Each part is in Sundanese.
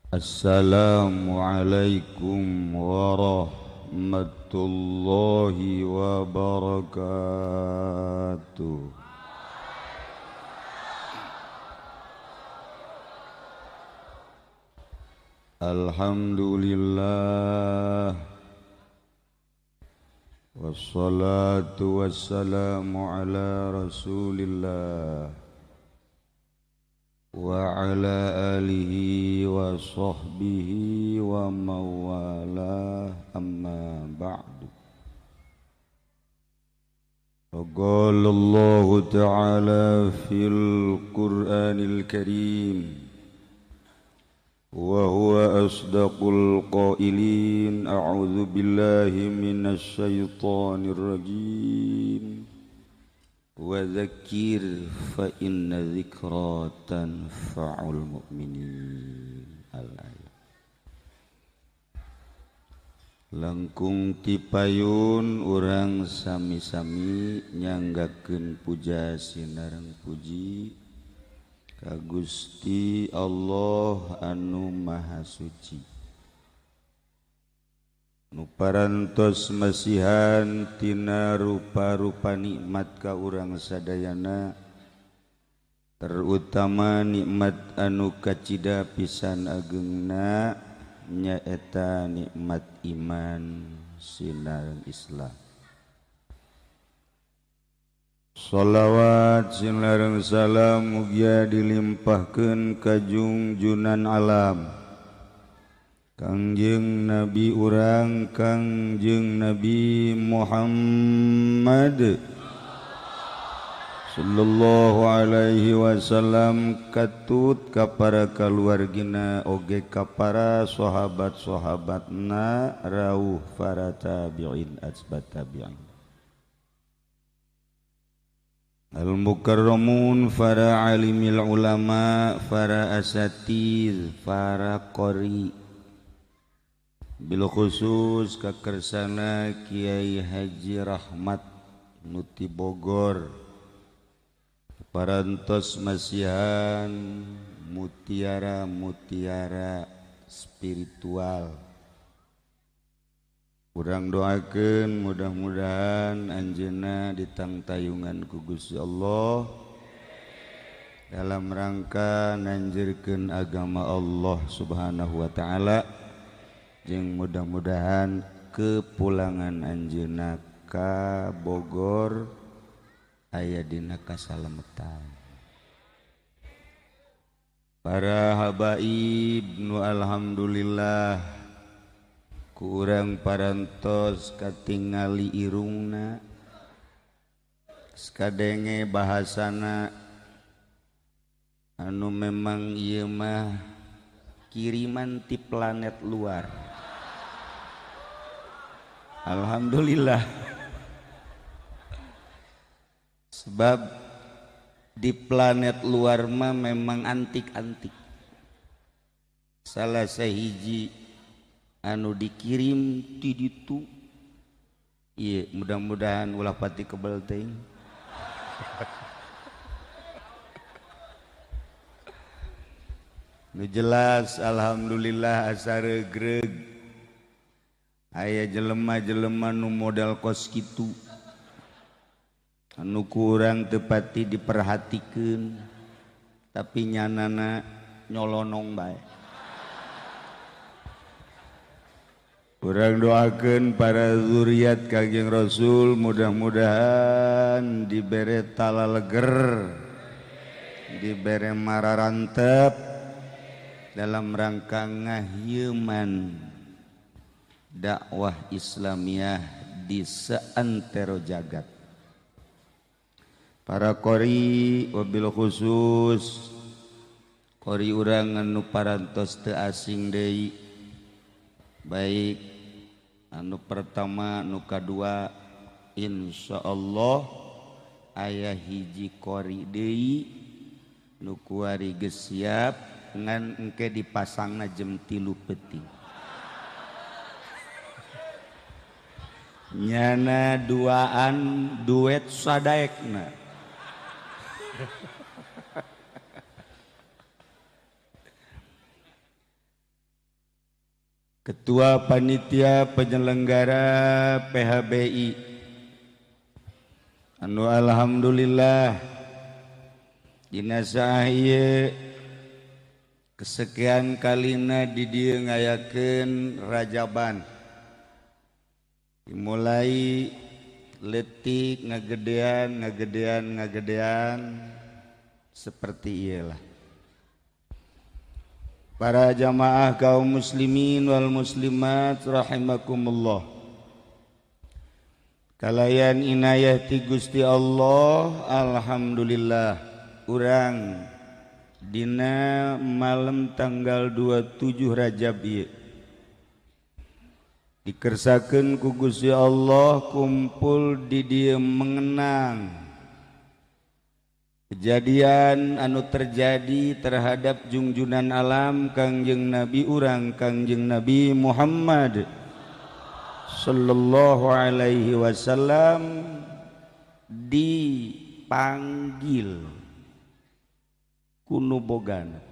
Assalamualaikum warahmatullahi wabarakatuh. Alhamdulillah, wassalatu wassalamu ala rasulillah wa ala alihi wa sahbihi wa mawalah, amma ba'du. Qala Allahu ta'ala fil Qur'anil Karim wa huwa asdaqul qailin, a'udzu billahi minasy syaithanir rajim. Wa dzakir fa inna dzikra tanfa'ul mu'minin. Al-ayat. Langkung tipayun urang sami-sami nyanggakeun puja sinareng puji ka Gusti Allah anu Maha Suci, nu parantos masihan tina rupa-rupa nikmat ka urang sadayana, terutama nikmat anu kacida pisan agengna nyaeta nikmat iman sinareng Islam. Sholawat sinareng salam mugia dilimpahkeun ka jungjunan alam Kangjeng Nabi urang Kangjeng Nabi Muhammad sallallahu alaihi wasallam, katut ka para kaluargina oge ka para sahabat-sahabatna rauh para tabi'in asbat tabi'in al-mukarramun, para alimil ulama, para asatiz, para qori, bil khusus kakersana Kiai Haji Rahmat Nuti Bogor, parantos masihan mutiara-mutiara spiritual. Urang doakeun mudah-mudahan anjeunna ditangtayungan ku Gusti Allah dalam rangka nanjirkeun agama Allah Subhanahu wa taala, jeung mudah-mudahan kepulangan anjeunna ka Bogor aya dina kasalametan. Para habaib nu alhamdulillah ku urang parantos katingali irungna, sakadenge bahasana anu memang ieu mah kiriman ti planet luar. Alhamdulillah, sebab di planet luar mah memang antik-antik. Salah sahiji anu dikirim ti ditu, ieu mudah-mudahan ulah pati kebel teuing. Nu jelas alhamdulillah asa regreg aya jelema-jelema nu modal kos kitu anu kurang tepati diperhatikeun, tapi nyanana nyolonong bae. Urang doakeun para zuriat Kangjeng Rasul mudah-mudahan dibere talaleger, dibere mararantep dalam rangka ngahieman dakwah Islamiyah di seantero jagat. Para qori wabil khusus qori urang anu parantos teu asing deui, baik anu pertama nu kadua, insyaallah aya hiji qori deui nu kuari geus siap ngan engke dipasangna jam 3 peuting. Nyana duaan duet sadaekna. Ketua Panitia Penyelenggara PHBI anu alhamdulillah dina saah ieu kesekian kalina di dieu ngayakeun rajaban dimulai letik ngagedean ngagedean ngagedean seperti iyalah. Para jamaah kaum muslimin wal muslimat rahimakumullah. Kalayan inayah ti Gusti Allah, alhamdulillah urang dina malam tanggal 27 Rajab ieu dikersakeun ku Gusti Allah kumpul di dieu mengenang kejadian anu terjadi terhadap jungjunan alam Kangjeng Nabi urang Kangjeng Nabi Muhammad sallallahu alaihi wasallam dipanggil ku nu bogana.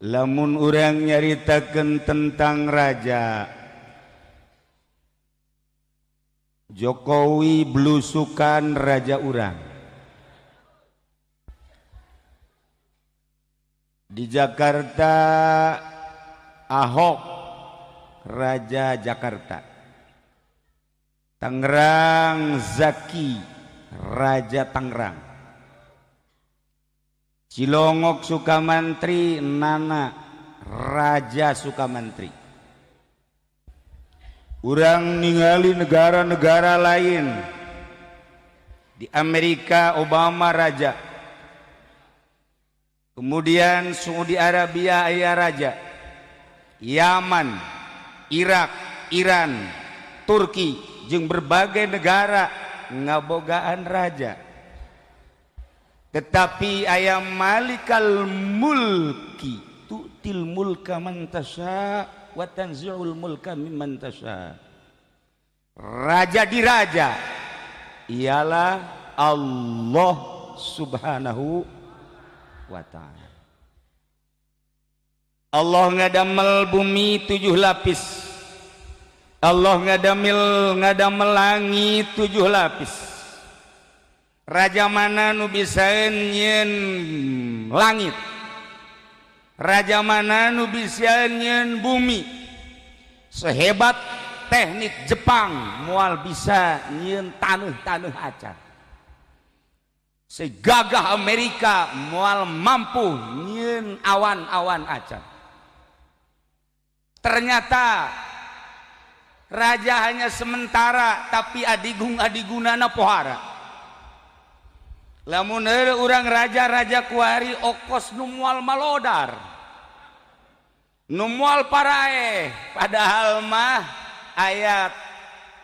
Lamun urang nyaritakeun tentang raja Jokowi blusukan raja urang di Jakarta, Ahok raja Jakarta, Tangerang Zaki raja Tangerang, Cilongok Sukamantri Nana raja Sukamantri. Urang ningali negara-negara lain, di Amerika Obama raja, kemudian Saudi Arabia aya raja, Yaman, Irak, Iran, Turki jeung berbagai negara ngabogaan raja. Tetapi aya malikal mulki tu'til mulka man tasya wa tanzi'ul mulka mimman tasya. Raja di raja ialah Allah Subhanahu wa ta'ala. Allah ngadamel bumi 7 lapis, Allah ngadamel langit 7 lapis. Raja mana nu bisa nyieun langit, raja mana nu bisa nyieun bumi. Sehebat teknik Jepang moal bisa nyieun taneuh-taneuh acan. Segagah Amerika moal mampu nyieun awan-awan acan. Ternyata raja hanya sementara, tapi adigung adigunana pohara. Lamun urang raja-raja kuari okos nu moal malodar, nu moal paraeh, padahal mah ayat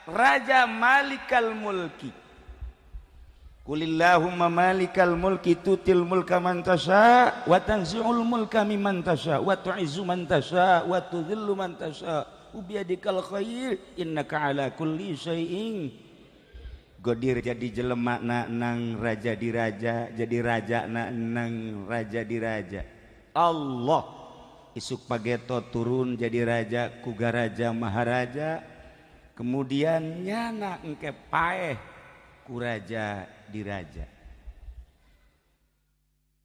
raja malikal mulki. Qulillahumma malikal mulki tutil mulka man tasya wa tanzi'ul mulka mimman tasya wa tu'izzu man tasya wa tudhillu man tasya biyadikal khair innaka ala kulli syai'in qadir. Jadi jelema na nang raja di raja, jadi raja na nang raja di raja. Allah isuk pageto turun jadi raja kuga raja maharaja, kemudian nyana engke paeh ku raja di raja.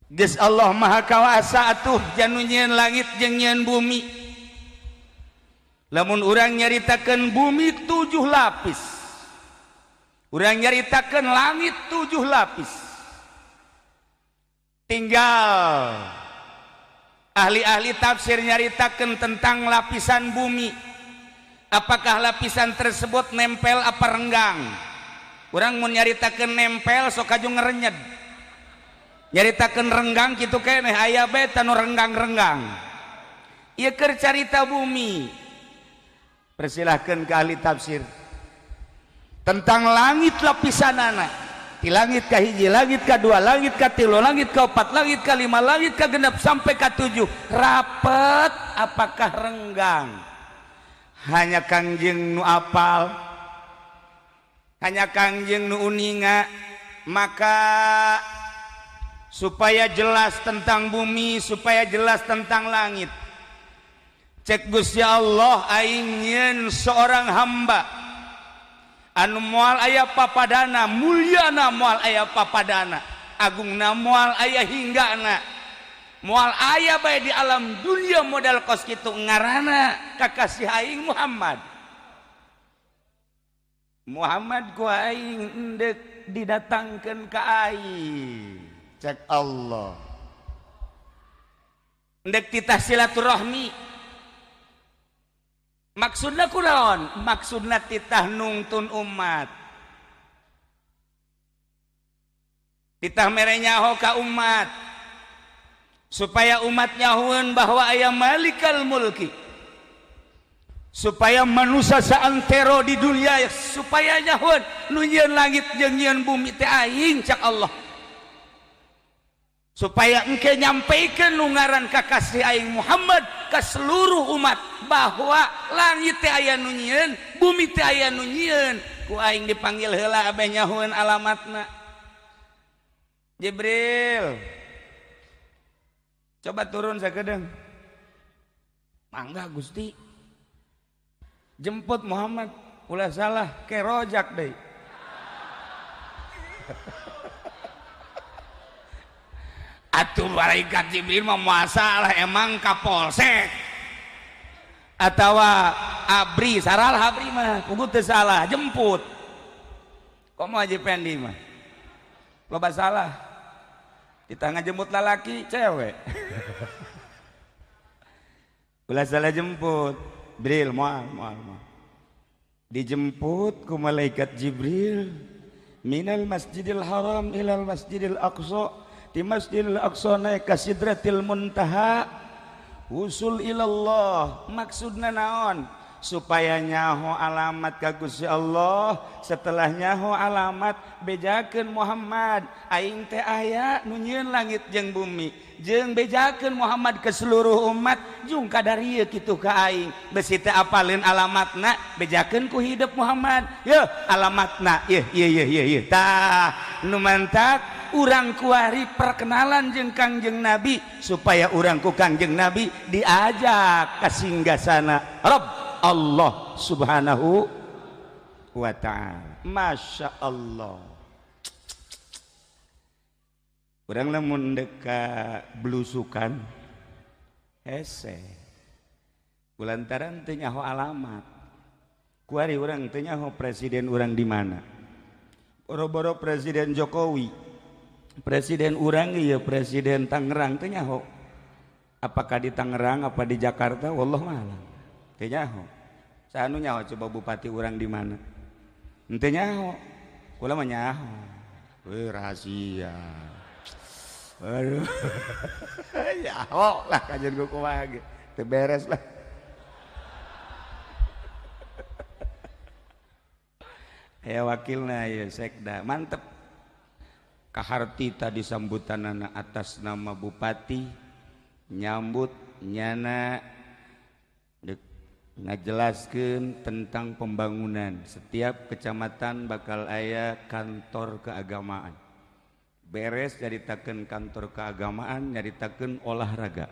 Geus Allah maha kawasa atuh janu nyieun langit jeung nyieun bumi. Lamun urang nyaritakeun bumi 7 lapis, urang nyaritakeun langit 7 lapis, tinggal ahli-ahli tafsir nyaritakeun tentang lapisan bumi. Apakah lapisan tersebut nempel apa renggang? Urang mun nyaritakeun nempel sok kaju ngerenyed, nyaritakeun renggang kitu keneh aya bae tanu renggang-renggang. Ieu keur carita bumi. Persilahkeun ke ahli tafsir tentang langit lapisanana. Di langit ka hiji, langit ka dua, langit ka tilu, langit ka opat, langit ka lima, langit ka genep sampai ka 7. Rapet apakah renggang? Hanya Kangjeng nu apal, hanya Kangjeng nu uninga. Maka Supaya jelas tentang bumi, supaya jelas tentang langit. Cek Gusti Allah, aing nyieun seorang hamba anu moal aya papadana, mulyana moal aya papadana, agungna moal aya hinggana, moal aya bae di alam dunia modal kos kitu, ngaranna kakasih aing Muhammad. Muhammad ku aing endek didatangkeun ka aing, cek Allah, endek titah silaturahmi. Maksudna kunaon? Maksudna titah nungtun umat, titah mere nyaho ka umat supaya umat nyahueun bahwa aya Malikal Mulki, supaya manusia saantero di dunia supaya nyahueun nu nyieun langit jeung nyieun bumi teh aing, cak Allah, supaya engke nyampaikan nu ngaran kakasih aing Muhammad ke seluruh umat bahwa langit teh aya nu nyieun, bumi teh aya nu nyieun. Ku aing dipanggil heula abeh nyahueun alamatna. Jibril, coba turun sakedeung. Mangga Gusti. Jemput Muhammad, ulah salah kerojak deui. Atuh malaikat Jibril mah masalah emang kapolsek atawa abri, saral abri mah kudu teu salah jemput. Komo Haji Pendi mah loba salah, kita ngajemput lalaki cewek. Ulah salah jemput Bril, moal moal moal. Dijemput ku malaikat Jibril minal Masjidil Haram ilal Masjidil Aqsa, di Masjidil Aqsa naik ka Sidratil Muntaha, usul ilallah. Maksudna naon? Supaya nyaho alamat ka Gusti Allah. Setelah nyaho alamat, bejakeun Muhammad aing teh aya nu nyieun langit jeung bumi, jeung bejakeun Muhammad ke seluruh umat jung kadarieu kitu ka aing. Besi teh apaleun alamatna, bejakeun ku hidup Muhammad, yeuh alamatna, yeuh yeuh yeuh yeuh. Tah nu mantak urang kuari perkenalan jeung Kangjeng Nabi, supaya urang ku Kangjeng Nabi diajak ka singgasana Rabb Allah Subhanahu wa ta'ala. Masya Allah. Urang lamun dek ka blusukan hese kulantaran teu nyaho alamat. Kuari urang teu nyaho presiden urang di mana. Boro-boro Presiden Jokowi, presiden urang ieu presiden Tangerang teu nyaho. Apakah di Tangerang apa di Jakarta, wallahu a'lam. Teu nyaho. Saha nu nyaho coba bupati urang di mana? Henteu nyaho. Kula mah nyaho. Weh rahasia. Aduh. Nyaho lah kajian gua kumaha ge. Teu beres lah. Aya wakilna ieu sekda, mantep. Kaharti tadi sambutanana atas nama bupati nyambut nyana ngajelaskeun tentang pembangunan. Setiap kecamatan bakal aya kantor keagamaan. Beres nyaritakeun kantor keagamaan, nyaritakeun olahraga.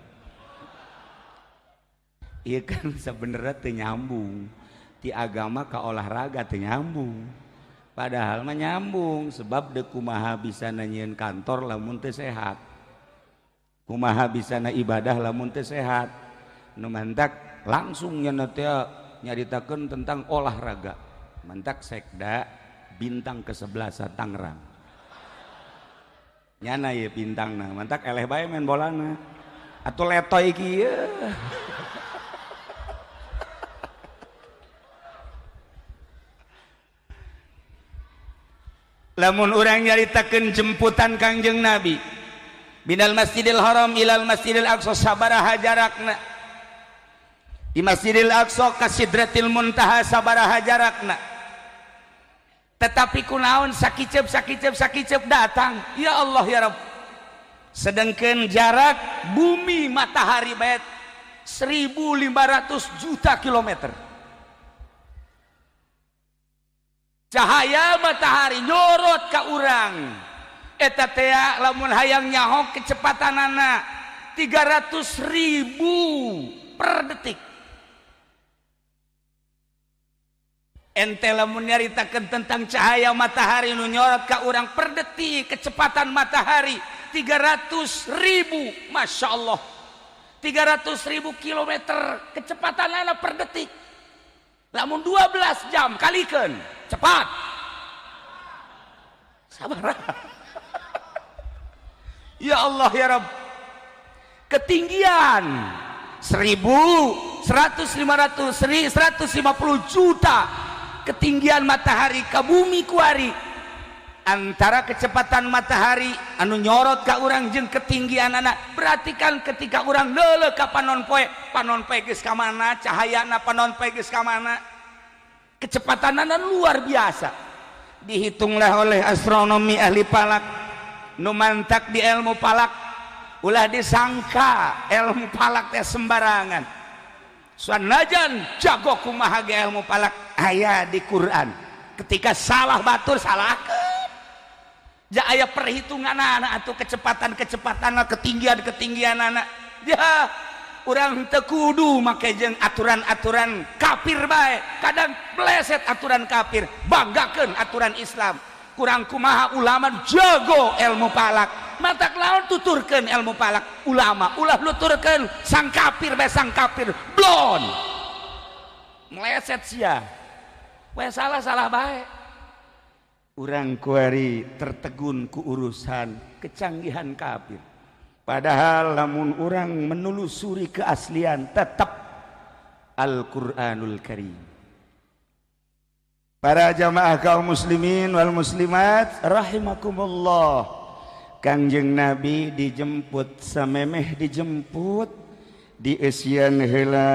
Ieu kan sebenarnya teu nyambung. Ti agama ka olahraga teu nyambung. Padahal mah nyambung, sebab deuk kumaha bisa nyieun kantor lamun teu sehat. Kumaha bisa na ibadah lamun teu sehat. Nu mantak langsung nya teh nyaritakeun tentang olahraga. Mantak sekda bintang ke-11 Tangerang. Nyana ieu bintangna, mantak eleh bae main bolana. Atuh letoy kieu. Lamun urang nyaritakeun jemputan Kangjeng Nabi binal Masjidil Haram ilal Masjidil Aqsa sabaraha jarakna, di Masjidil Aqsa ka Sidratil Muntaha sabaraha jarakna, tetapi kunaon sakiceup sakiceup sakiceup datang, ya Allah ya Rabb. Sedangkan jarak bumi matahari bae 1500 juta kilometer. Cahaya matahari nyorot ka urang Eta teh lamun hayang nyaho kecepatanana 300.000 per detik. Ente lamun nyaritakeun tentang cahaya matahari nu nyorot ka urang per detik kecepatan matahari 300.000, Masya Allah, 300.000 kilometer kecepatanana per detik. Lamun 12 jam kalikeun cepat. Sabar. Ya Allah ya Rabb. Ketinggian 1.100 500 150 juta ketinggian matahari ke bumi kuari. Antara kecepatan matahari anu nyorot ka urang jeung ketinggian anak, berarti kan ketika urang leuleuh ka panon poe, panon poe geus ka mana, cahayana panon poe geus ka mana, kecepatanana luar biasa. Dihitunglah oleh astronomi ahli falak nu mantak di ilmu falak, ulah disangka ilmu falak teh sembarangan. Sanajan jago kumaha ge ilmu falak aya di Quran. Ketika salah batur salahkeun. Ja aya perhitungan anak atau kecepatan-kecepatan, ketinggian-ketinggian anak. Ya urang teu kudu make jeung aturan-aturan kafir bae. Kadang bleset aturan kafir, banggakeun aturan Islam. Kurang kumaha ulama jago ilmu falak, matak lawan tuturkeun ilmu falak ulama, ulah nuturkeun sang kafir bae, sang kafir blon meleset sia we, salah-salah bae. Urang kuari tertegun ku urusan kecanggihan kafir, padahal lamun urang menelusuri keaslian tetap Al-Qur'anul Karim. Para jamaah kaum muslimin wal muslimat rahimakumullah, Kangjeng Nabi dijemput samemeh dijemput dieusian heula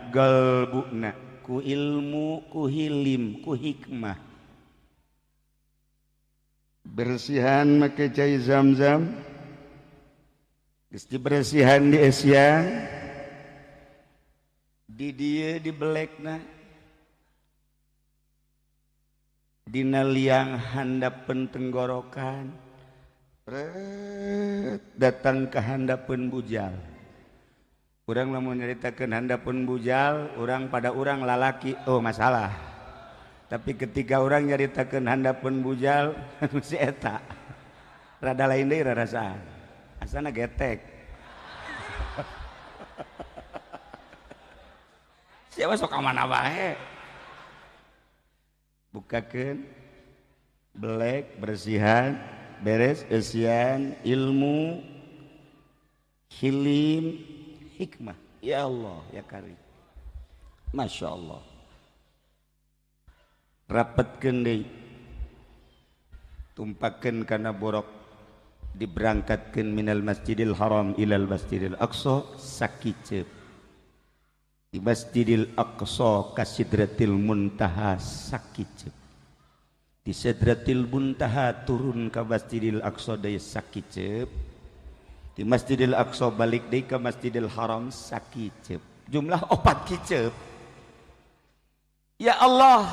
galbuna ku ilmu, ku hilim, ku hikmah. Bersihan make cai zam-zam, geus dibersihan dieusian di dieu dibelekna dina liang handapeun tenggorokan, datang ke handapeun bujal. Urang lamun nyaritakeun handapeun bujal, urang pada urang lalaki, oh masalah. Tapi ketika urang nyaritakeun handapeun bujal, si eta rada lain deui rarasaan. Asana getek. Siapa sok ka mana bae. Bukakeun belek bersihan beres eusian ilmu hilim hikmah. Ya Allah ya Karim, Masya Allah. Rapatkeun deui, tumpakeun kana borok, diberangkatkeun minal Masjidil Haram ilal Masjidil Aqsa sakiceup. Di Masjidil Aqsa ka Sidratil Muntaha sakiceup. Di Sidratil Muntaha turun ka Masjidil Aqsa deui sakiceup. Di Masjidil Aqsa balik deui ka Masjidil Haram sakiceup. Jumlah 4 kiceup. Ya Allah,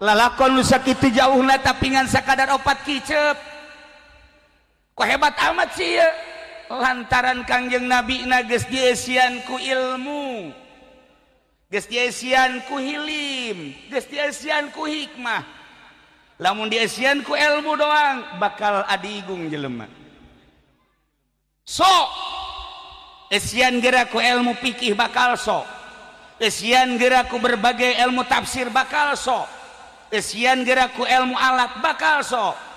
lalakon nu sakitu jauhna tapi ngan sakadar 4 kiceup. Kok hebat amat sih ya? Lantaran Kangjeng Nabi na geus dieusian ku ilmu, geus dieusian ku hilim, geus dieusian ku hikmah. Lamun dieusian ku ilmu doang bakal adigung jelema. Sok eusian geura ku ilmu fikih bakal sok, eusian geura ku berbagai ilmu tafsir bakal sok, eusian geura ku ilmu alat bakal sok.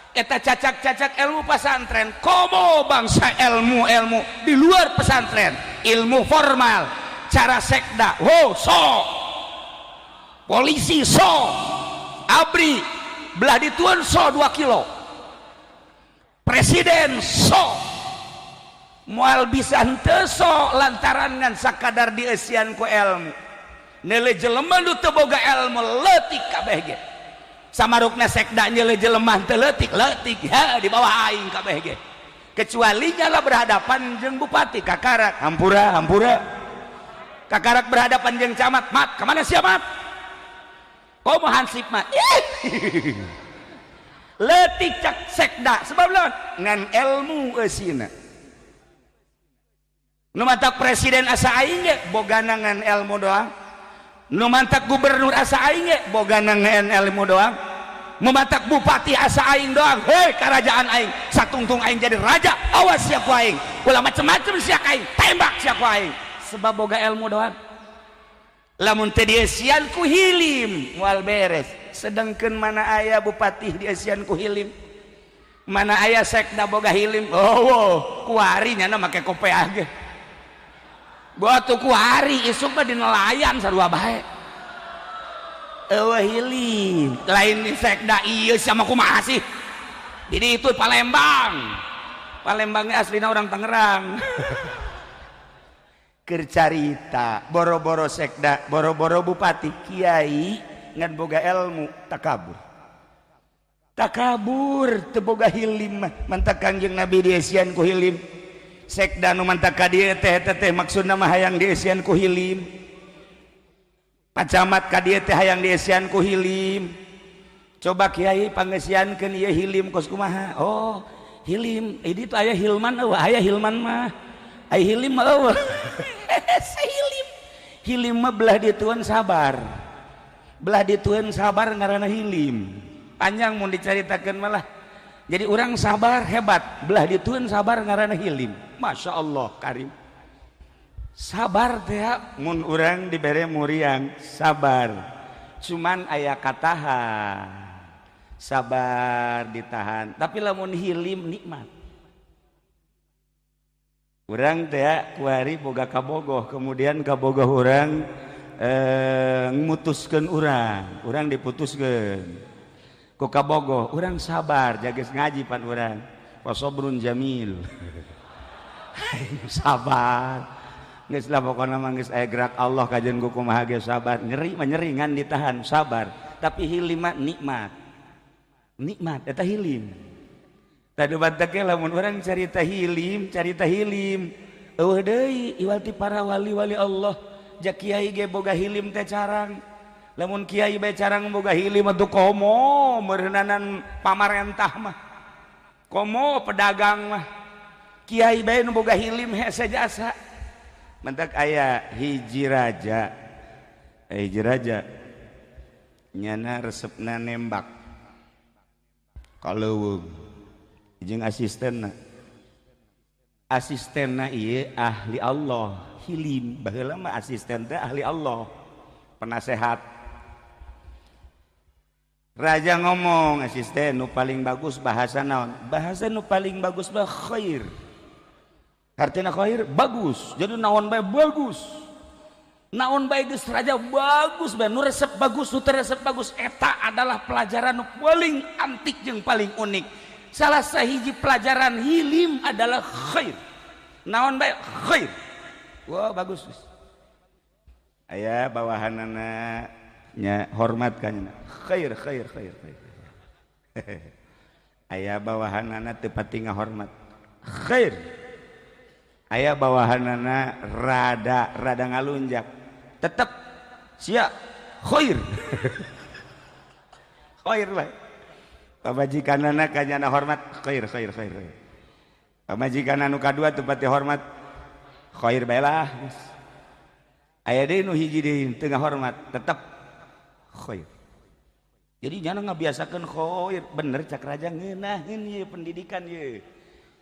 Eta cacak-cacak ilmu pesantren, komo bangsa ilmu-ilmu di luar pesantren, ilmu formal, cara sekda, wow sok, polisi sok, abri belah dituan sok 2 kilo, presiden sok, moal bisa henteu sok lantaran ngan sakadar dieusian ku ilmu. Neule jelema nu teu boga ilmu leutik kabeh ge. Samarukna sekda nyele jelema teu leutik leutik ya di bawah aing kabeh ge. Kecuali nyala berhadapan jeung bupati kakarak hampura hampura. Kakarak berhadapan jeung camat, mat ka mana sia mat? Komo hansip mat. Leutik cak sekda sebab naon ngan ilmu eusina. Nu mantak presiden asa aing ge bogana ngan ilmu doang. Nu mantak gubernur asa aing ge bogana ngan ilmu doang. Nu mantak bupati asa aing doang. Hei kerajaan aing, satungtung aing jadi raja, awas sia ku aing. Ulah macem-macem sia aing, tembak sia ku aing. Sebab boga ilmu doang. Lamun teu dieusian ku hilim moal beres. Sedangkan mana aya bupati dieusian ku hilim, mana aya sekda boga hilim. Oh, oh kuari nyana make kopeah ge. Batu kuari isuk mah di nelayan sarua bae. Eueuh hilim, lain sekda ieu sama kumaha sih. Jadi itu Palembang. Palembangnya aslina orang Tangerang. Keur carita boro-boro sekda, boro-boro bupati, kiai ngan boga ilmu takabur. Takabur teu boga hilim mah. Mantak Kangjeng Nabi dieusian ku hilim. Sekda nu mantak ka dieu teh eta teh maksudna mah hayang dieusian ku hilim. Pacamat ka dieu teh hayang dieusian ku hilim. Coba kiai pangeusiankeun ieu hilim kos kumaha? Oh, hilim. Ini tuh aya hilman eueuh, aya hilman mah. Aya hilim mah eueuh. Hilim. Hilim mah belah dituan sabar. Belah dituan sabar ngaranna hilim. Panjang mun dicaritakeun malah. Jadi orang sabar hebat, belah dituan sabar ngaranna hilim. Masya Allah karim. Sabar teh mun urang dibere muriang sabar. Cuman aya katahan. Sabar ditahan. Tapi lamun hilim nikmat. Urang teh kuari boga kabogoh, kemudian kabogoh urang ngutuskeun urang, urang diputuskeun. Ku kabogoh, urang sabar jages ngaji pan urang. Wasobrun jamil. Sabar. Geus lah pokona mah geus aya gerak Allah kajian ku kumaha ge sabar. Nyeri mah nyeri ngan ditahan sabar. Tapi hilim mah nikmat. Nikmat eta hilim. Tadi batak lamun orang carita hilim, carita hilim. Eueuh deui iwal ti para wali-wali Allah. Ja kiai ge boga hilim teh carang. Lamun kiai bae carang boga hilim atuh komo meureunanan pamarentah mah. Komo pedagang mah. Kiai bae nu boga hilim hese jasa. Mentak aya hiji raja. Hiji raja nyana resepna nembak. Kaleuweung jeung asistenna. Asistenna ieu ahli Allah, hilim. Baheula mah asisten teh ahli Allah, penasehat. Raja ngomong, asisten nu paling bagus bahasa naon? Bahasa nu paling bagus mah khair. Artinya khair bagus. Jadi naon bae bagus. Naon bae geus raja bagus bae, nu resep bagus, nu teu resep bagus. Eta adalah pelajaran nu paling antik jeung paling unik. Salah sahiji pelajaran hilim adalah khair. Naon bae khair. Wah bagus. Aya bawahanana nya hormat ka nya. Khair khair khair khair. Aya bawahanana teu pati ngahormat. Khair. Aya bawahanana rada rada ngalunjak. Tetep sia khair. Khair bae. Pamajikanana ka nyana hormat khair khair khair. Pamajikan anu kadua teu pati hormat khair bae lah. Aya deui nu hiji deui teu ngahormat tetep khair. Jadi nyana ngabiasakeun khair, bener cak raja ngeunaheun ieu pendidikan ieu.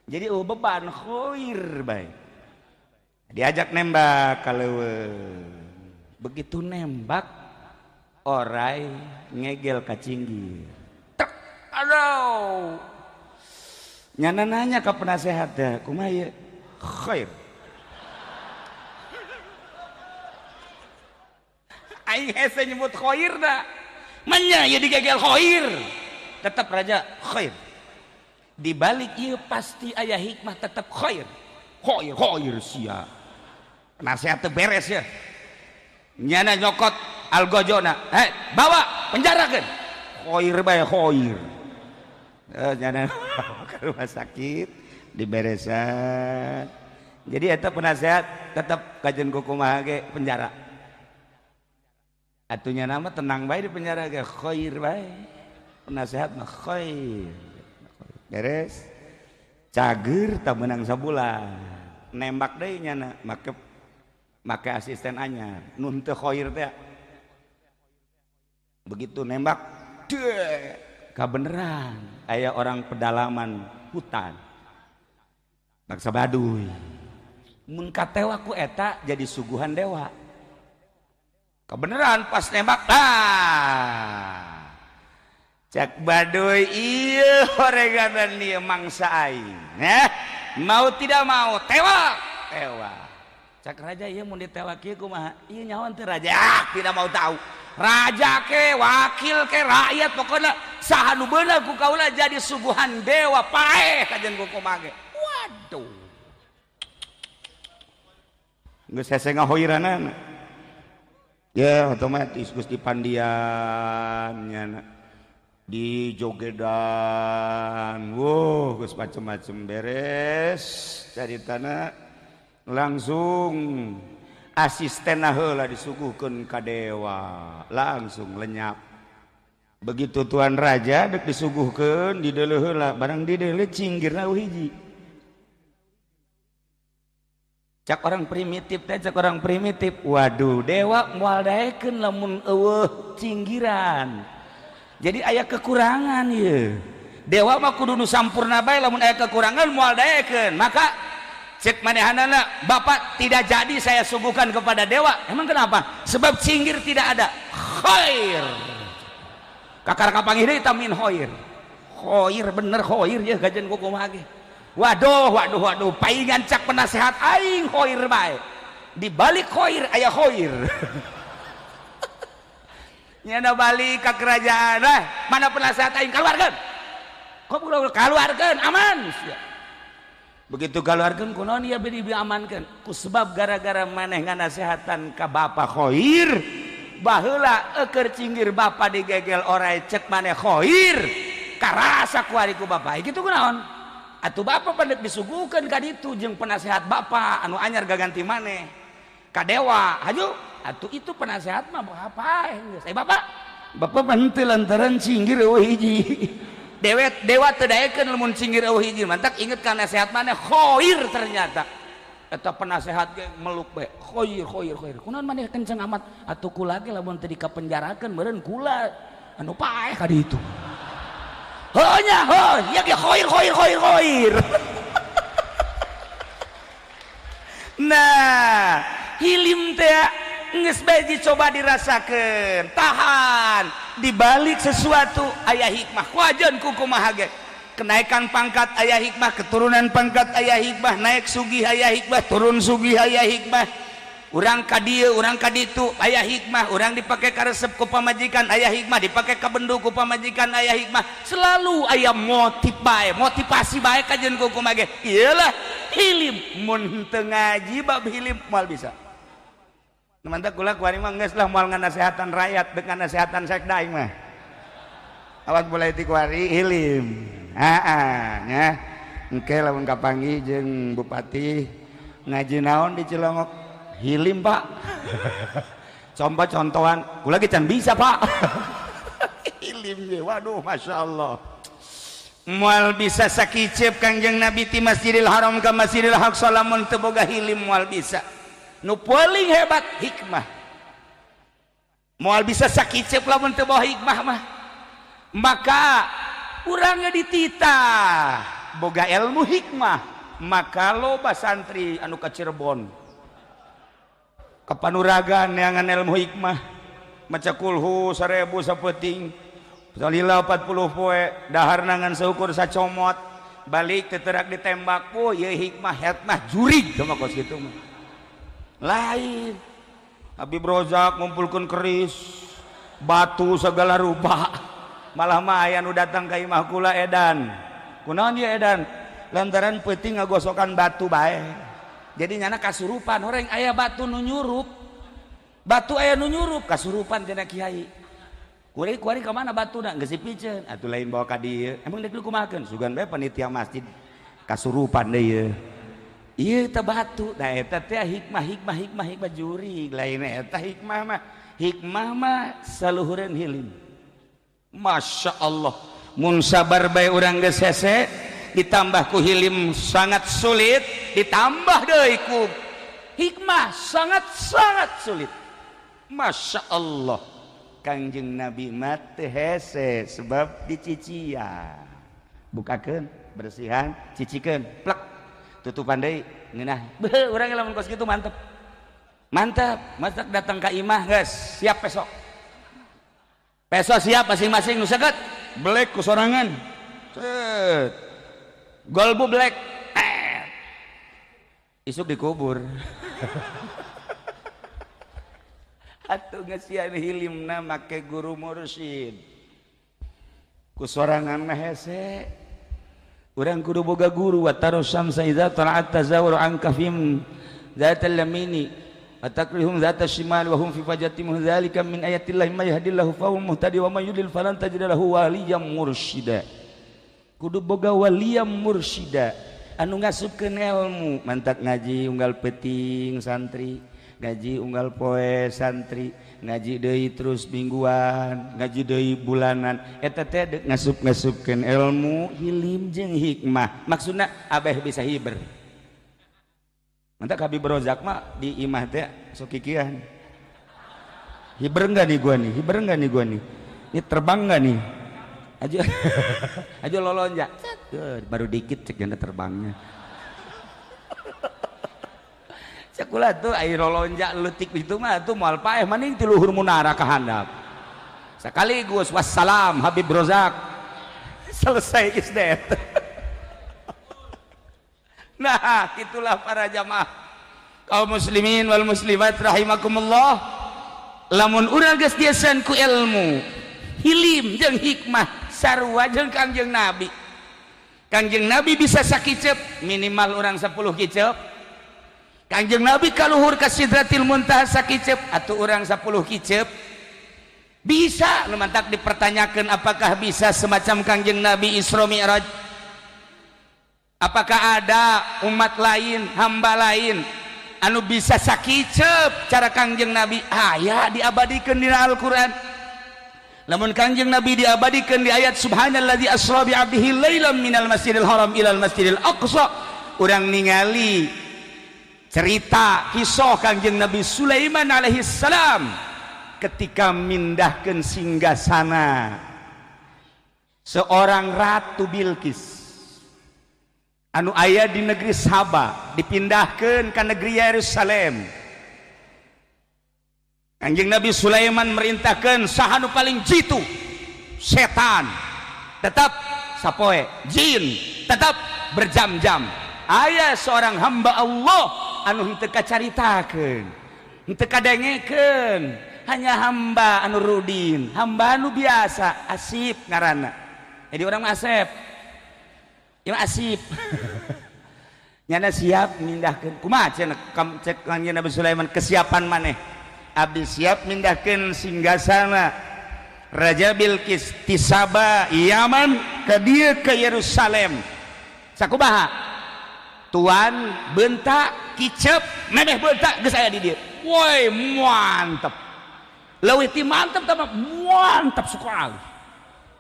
Jadi eueuh beban khair bae. Diajak nembak kaleuweung. Begitu nembak orai ngegel ka cinggir. Tek, aduh. Nyana nanya ke penasehat teh, kumaha ieu? Khair. Aing hese nyebut khair da. Manya ieu digegel khair. Tetap raja khair. Di balik ieu pasti aya hikmah tetap khair. Khair khair sia. Penasehat teu beres ya. Nyana nyokot algojona, hei bawa penjarakeun. Khair bae khair. Nyana ke rumah sakit diberesan. Jadi eta penasehat tetap kajian kumaha ge penjara. Atunya nama tenang bae di penjara ge khair bae. Penasehat mah khair. Beres. Cager tak menang sabulan. Nembak deui nyana make make asisten anyar. Nun teu khair teh. Begitu nembak, deh, kabeneran aya orang pedalaman hutan. Bangsa Baduy. Mun katewa ku eta jadi suguhan dewa. Kebeneran pas nembak, ah. Cek Baduy ieu horeganan ieu mangsa aing. Nah, mau tidak mau tewak, tewak. Cek raja ieu mun ditewak ieu kumaha? Ieu nyawan teu raja. Ah, tidak mau tahu. Raja ke, wakil ke, rakyat pokoknya saha nu beunang ku kaula jadi suguhan dewa paeh kajen ku kumaha ge. Waduh. Geus hese ngahoiranana. Ya otomatis geus dipandian nyana. Di jogedan, wow, geus macem-macem beres caritana langsung asisten heula disuguhkeun ka dewa, langsung lenyap. Begitu tuan raja dek disuguhkeun dideuleu heula, barang dideuleu cinggirna hiji. Cak orang primitif teh, cak orang primitif, waduh dewa moal daekeun lamun eueuh cinggiran. Jadi aya kekurangan ye. Dewa mah kudu nu sampurna bae lamun aya kekurangan moal daekeun. Maka cek manehanana, bapak tidak jadi saya suguhkan kepada dewa. Emang kenapa? Sebab cinggir tidak ada. Khair. Kakara kapanggih deui tamin khair. Khair bener khair ye kajen ku kumaha ge. Waduh, waduh, waduh, paingan cak penasehat aing khair bae. Di balik khair aya khair. Nyana balik ke kerajaan lah, mana penasehat aing keluarkan. Kok keluarkan aman. Begitu keluarkan kunaon ieu beri diamankeun. Ku sebab gara-gara maneh nganasehatan ka bapa khair, baheula eukeur cinggir bapa digegel orai cek maneh khair, karasa ku ari ku bapa. Kitu kunaon? Atuh bapa pandek disuguhkeun ka ditu jeung penasehat bapa anu anyar gaganti maneh. Ka dewa, haju. Atuh itu penasehat mah apa geus. Bapak, bapak henteu lantaran cinggir eueuh hiji. Dewet dewa teu daekeun lamun cinggir eueuh hiji. Mantak inget ka nasehat maneh khair ternyata. Eta penasehat ge meluk bae. Khair khair khair. Kunaon maneh kenceng amat? Atuh kula ge lamun teu dikapenjarakeun meureun kula anu paeh ka ditu. Heuh nya heuh, ieu ge khair khair khair khair. Nah, hilim teh geus bae dicoba dirasakeun, tahan. Di balik sesuatu aya hikmah. Wajan ku kumaha ge. Kenaikan pangkat aya hikmah, keturunan pangkat aya hikmah, naik sugih aya hikmah, turun sugih aya hikmah. Urang ka dieu, urang ka ditu aya hikmah, urang dipake karesep ku pamajikan aya hikmah, dipake ka bendu ku pamajikan aya hikmah. Selalu aya motif bae, motivasi bae kajeun ku kumaha ge. Iyalah hilim mun teu ngaji bab hilim moal bisa. Mantap kula kuari mah geus lah moal nganasehatan rakyat dengan nasehatan sekda aing mah. Awas mulai ti kuari hilim. Heeh nya. Engke lamun kapanggih jeung bupati ngaji naon di Cilongok? Hilim, Pak. Coba contohan, kula ge can bisa, Pak. Hilim ge, waduh masyaallah. Moal bisa sakicep Kangjeng Nabi ti Masjidil Haram ka Masjidil Aqsa lamun teu boga hilim moal bisa. Nu paling hebat hikmah. Moal bisa sakicep lamun teu bawa hikmah mah. Maka urangnya dititah boga ilmu hikmah, maka loba santri anu ka Cirebon kapanuragan neangan ilmu hikmah, maca kulhu 1000 sapeting, salila 40 poe, dahar nangan seukur sacomot, balik teterak ditembak, oh ieu hikmah hikmah jurig sama kos kitu mah. Lain Habib Rozak ngumpulkeun keris batu segala rupa, malah mah aya nu datang ka imah kula edan. Kunaon ieu edan? Lantaran peuting ngagosokan batu bae. Jadi nyana kasurupan horeng aya batu nu nyurup. Batu aya nu nyurup kasurupan cenah kiai. Kuari kuari ka mana batuna? Geus dipiceun. Atuh lain bawa ka dieu. Emang deuk dikumahakeun? Sugan bae panitia masjid kasurupan deui ieu. Ieu teh batu. Nah eta teh hikmah hikmah hikmah hikmah jurig. Lain eta hikmah mah. Hikmah mah saluhureun hilim. Masya Allah mun sabar bae urang geus hese ditambah ku hilim sangat sulit, ditambah deui ku hikmah sangat-sangat sulit. Masya Allah Kangjeng Nabi mah teu hese sebab dicician, bukakeun bersihan, cicikeun plek, tutupan deui ngeunah. Beuh urang lamun kos kitu mantep. Mantap, matak datang ka imah geus siap besok. Besok siap masing-masing nu seket belek ku sorangan. Set. Golbu belek. Isuk dikubur. Atuh ngesian hilimna make guru mursyid. Ku sorangan mah hese. Urang kudu boga guru wa tarusamsa idza tala'at tazawuru an kafim dzatal lamini atakrihum dzata shimal wa hum fi fajatim dzalika min ayatillahi may yahdillahu fa huwa muhtadi wa may yudlil falan tajid lahu waliyyan mursyida. Kudu boga waliyyan mursyida anu ngasupkeun ilmu, mantak ngaji unggal peuting santri, ngaji unggal poe santri, ngaji deui terus mingguan, ngaji deui bulanan, eta teh ngasup-ngasupkeun ilmu hilim jeung hikmah. Maksudna abeh bisa hiber. Mantak Habib Rozak mah di imah teh sok kikian. Hiber enggak nih gua nih? Hiber enggak nih gua nih? Ini terbang enggak nih? Aja aja lolonjak. Baru dikit cek janda terbangnya. Cekula tuh air lolonjak leutik itu mah tuh moal paeh maning ti luhur munara ka handap. Sekaligus wassalam Habib Rozak. Selesai is dead. Nah, itulah para jamaah kaum muslimin wal muslimat rahimakumullah. Lamun urang geus diasan ku ilmu, hilim jeung hikmah sarua jeung Kangjeng Nabi. Kangjeng Nabi bisa sakiceup minimal urang 10 kiceup. Kangjeng Nabi kaluhur ka Sidratil Muntaha sakiceup atuh urang 10 kiceup. Bisa nu mantak dipertanyakeun apakah bisa semacam Kangjeng Nabi Isra Mi'raj? Apakah ada umat lain, hamba lain anu bisa sakiceup cara Kangjeng Nabi? Aya diabadikeun dina Al-Qur'an. Lamun Kangjeng Nabi diabadikeun di ayat subhanalladzi asra bi 'abdihi lailan minal masjidil haram ilal masjidil aqsa, urang ningali cerita kisah Kangjeng Nabi Sulaiman alaihi salam ketika mindahkeun singgasana seorang ratu Bilqis anu aya di negeri Saba dipindahkan ke negeri Yerusalem. Kanjeng Nabi Sulaiman merintahkan saha nu paling jitu, setan tetap sapoe, jin tetap berjam-jam. Aya seorang hamba Allah anu henteu kacaritakeun, henteu kadengekeun, hanya hamba anu rudin, hamba anu biasa, asip ngaranna. Jadi orang asep ya asip. Nyana siap mindahkeun. Kumaha cenah cek Kanjeng Nabi Sulaiman kesiapan maneh? Abdi siap mindahkeun singgasana Raja Bilqis ti Saba Yaman ka dieu ke Yerusalem. Sakumaha? Tuan bentak kicep memeh bentak geus aya di dieu. Woi mantep. Leuwih ti mantep tah mah mantap sekali.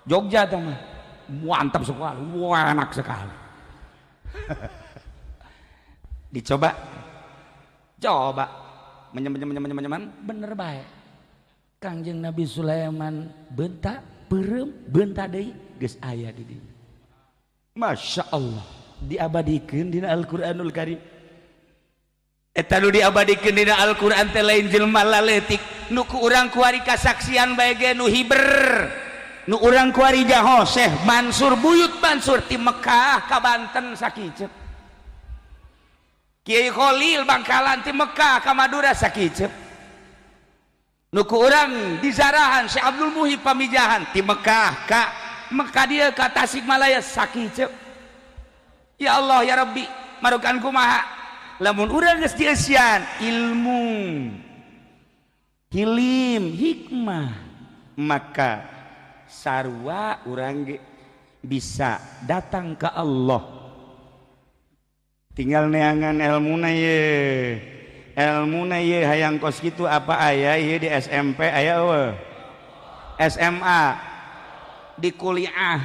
Jogja tah mah mantap sekali, wah enak sekali. Dicoba, coba, menyem bener baik. Kangjeng Nabi Sulaiman bentak, peureum, bentak deui, geus aya di dieu. Masya Allah, diabadikeun dina Al-Qur'anul Karim. Eta nu diabadikeun dina Al-Qur'an teh lain jelema laletik, nu ku urang kuari kasaksian bae ge nu hiber. Nu urang kuari jaho Syekh Mansur Buyut Mansur ti Mekah ka Banten sakiceup. Kiai Khalil Bangkalan ti Mekah ka Madura sakiceup. Nu ku urang dizarahan Syekh Abdul Muhib Pamijahan ti Mekah ka Mekah dieu ka Tasikmalaya sakiceup. Ya Allah ya Rabbi, marukan kumaha? Lamun urang geus dieusian ilmu, hilim, hikmah, maka sarua urang ge bisa datang ke Allah. Tinggal neangan elmuna ye, elmuna ye hayang kos kitu apa aya ye di SMP aya eueuh, SMA Di kuliah.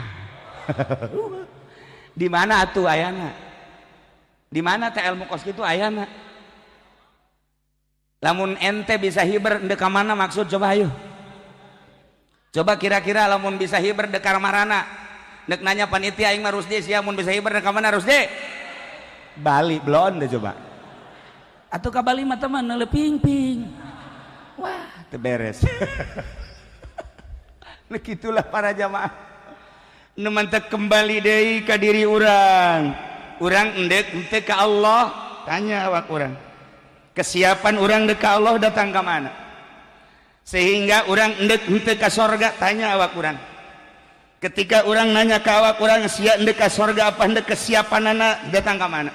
Di mana atuh ayana? Di mana teh ilmu kos kitu ayana? Lamun ente bisa hiber ndek ka mana maksud coba ayo. Coba kira-kira lamun bisa hiber ndek ka marana? Ndek nanya panitia aing mah Rusdi sia mun bisa hiber ndek ka mana Rusdi? Bali belon deh coba. Atuh ka Bali mah teman neuleuh ping-ping. Wah, teu beres. Nah gitulah para jamaah. Nu mantek kembali deui ka diri urang. Urang endek henteu ka Allah, tanya awak urang. Kesiapan urang dek ka Allah datang ka mana? Sehingga urang endek henteu ka sorga, tanya awak urang. Ketika urang nanya ka awak urang sia endek ka sorga apa endek kesiapanana datang ka mana?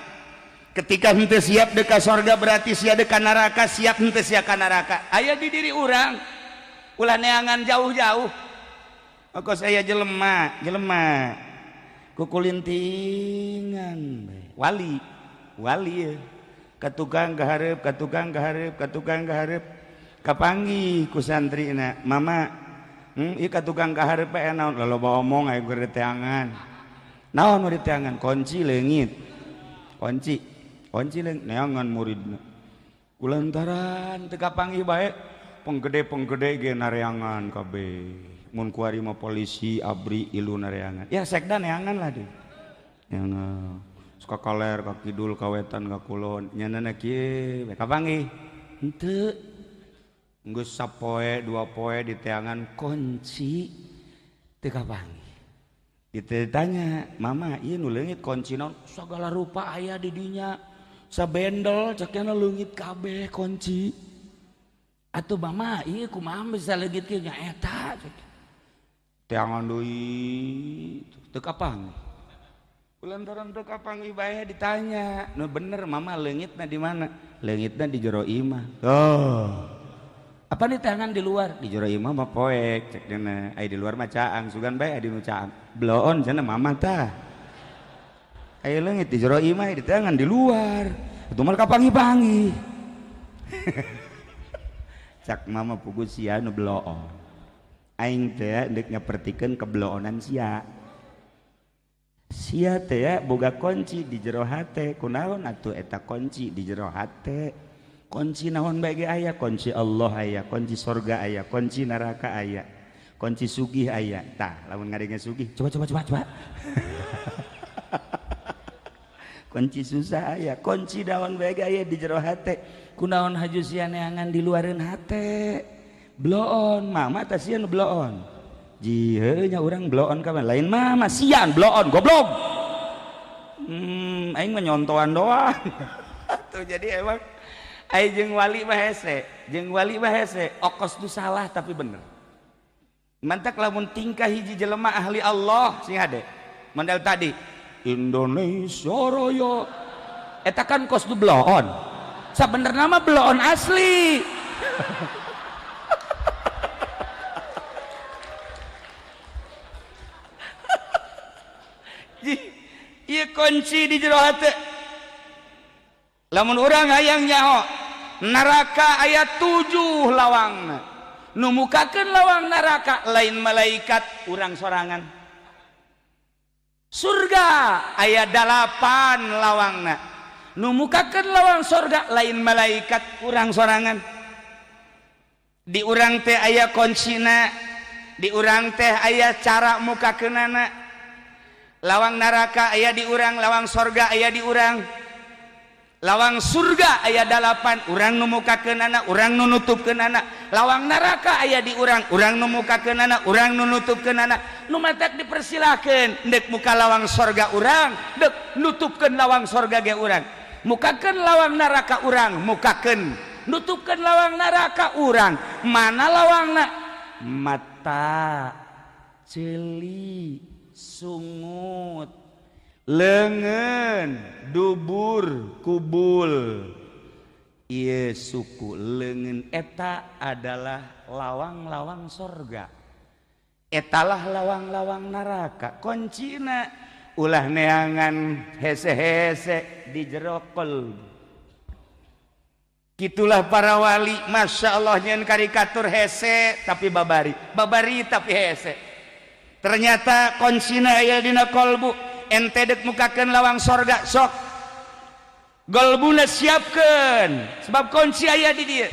Ketika henteu siap dek ka sorga berarti sia dek ka neraka, siap henteu sia ka neraka. Aya di diri urang. Ulah neangan jauh-jauh. Kok saya jelema, jelema kukulintingan wali, wali ya. Ka tukang kahareup, ka tukang kahareup, ka tukang kahareup. Kapanggih ku santrina, mama, ieu ka tukang kahareup bae naon? Loba omong aya keur diteangan. Naon nu diteangan? Kunci leungit. Kunci, kunci leungit neangan muridna. Kulantaran teu kapanggih bae, penggede-penggede ge nareangan kabeh. Mun kuari mah polisi abri ilu nareangan. Ya sekda neangan lah deh. Neangan. Suka kaler ka kidul ka wetan ka kulon. Nyanana kieu we kapanggih. Henteu. Geus sapoe dua poe diteangan kunci teu kapanggih. Ditanya, "Mama, ieu nu leungit kunci naon?" Sagala rupa aya di dinya. Sabendel cekna leungit kabeh kunci. Atuh mama, ieu kumaha bisa leungit kieu nya eta cek. Teangan deui teu kapanggih. Kulantaran teu kapanggih bae ditanya, "Nu bener mama leungitna di mana?" Leungitna di jero imah. Oh. Apa nih teangan di luar? Di jero imah mah poek cek dina. Ai di luar mah caang, sugan bae di nu caang. Bloon cenah mama tah. Ai leungit di jero imah di teangan di luar. Itu mah kapanggih-panggih. Cak mama pugu sia nu bloon. Aing teh deuk nyapertikeun kebloonan sia. Sia teh boga kunci di jero hate. Kunaon atuh eta kunci di jero hate? Kunci naon bae ge aya, kunci Allah aya, kunci sorga aya, kunci neraka aya, kunci sugih aya. Tah, lamun ngadenge sugih, coba coba coba coba. Kunci susah aya, kunci naon bae ge aya di jero hate. Kunaon haju sia neangan di luareun hate? Bloon, mama tah sia nu bloon. Jiheu nya urang bloon ka lain mama sian bloon goblok. Aing mah nyontoan doang. Tuh jadi emang aing jeung wali mah hese, jeung wali mah hese, okos tu salah tapi bener. Mantak lamun tingkah hiji jelema ahli Allah sing hade. Model tadi Indonesia Raya eta kan kos tu bloon. Sabenerna mah bloon asli. Ieu kunci di jero hate. Lamun urang hayang nyaho neraka aya 7 lawangna. Nu mukakeun lawang neraka lain malaikat urang sorangan. Surga aya 8 lawangna. Nu mukakeun lawang surga lain malaikat urang sorangan. Di urang teh aya kuncina, di urang teh aya cara mukakeunana. Lawang neraka aya di urang, lawang sorga aya di urang. Lawang surga aya 8, urang nu mukakeunana, urang nu nutupkeunana. Lawang neraka aya di urang, urang nu mukakeunana, urang nu nutupkeunana. Nu matak dipersilakeun deuk muka lawang sorga urang, deuk nutupkeun lawang sorga ge urang. Mukakeun lawang neraka urang, mukakeun nutupkeun lawang neraka urang. Mana lawangna? Mata, ceuli, sungut, lengan, dubur, kubul. Ieu suku leungeun eta adalah lawang-lawang sorga. Etalah lawang-lawang neraka. Kuncina ulah neangan hese-hese di jero qalb. Gitulah para wali, masya Allah nyen karikatur hese tapi babari, babari tapi hese. Ternyata kuncina aya dina kolbu. Ente dek mukakeun lawang sorga, sok golbuna siapkeun sebab kunci aya di dieu.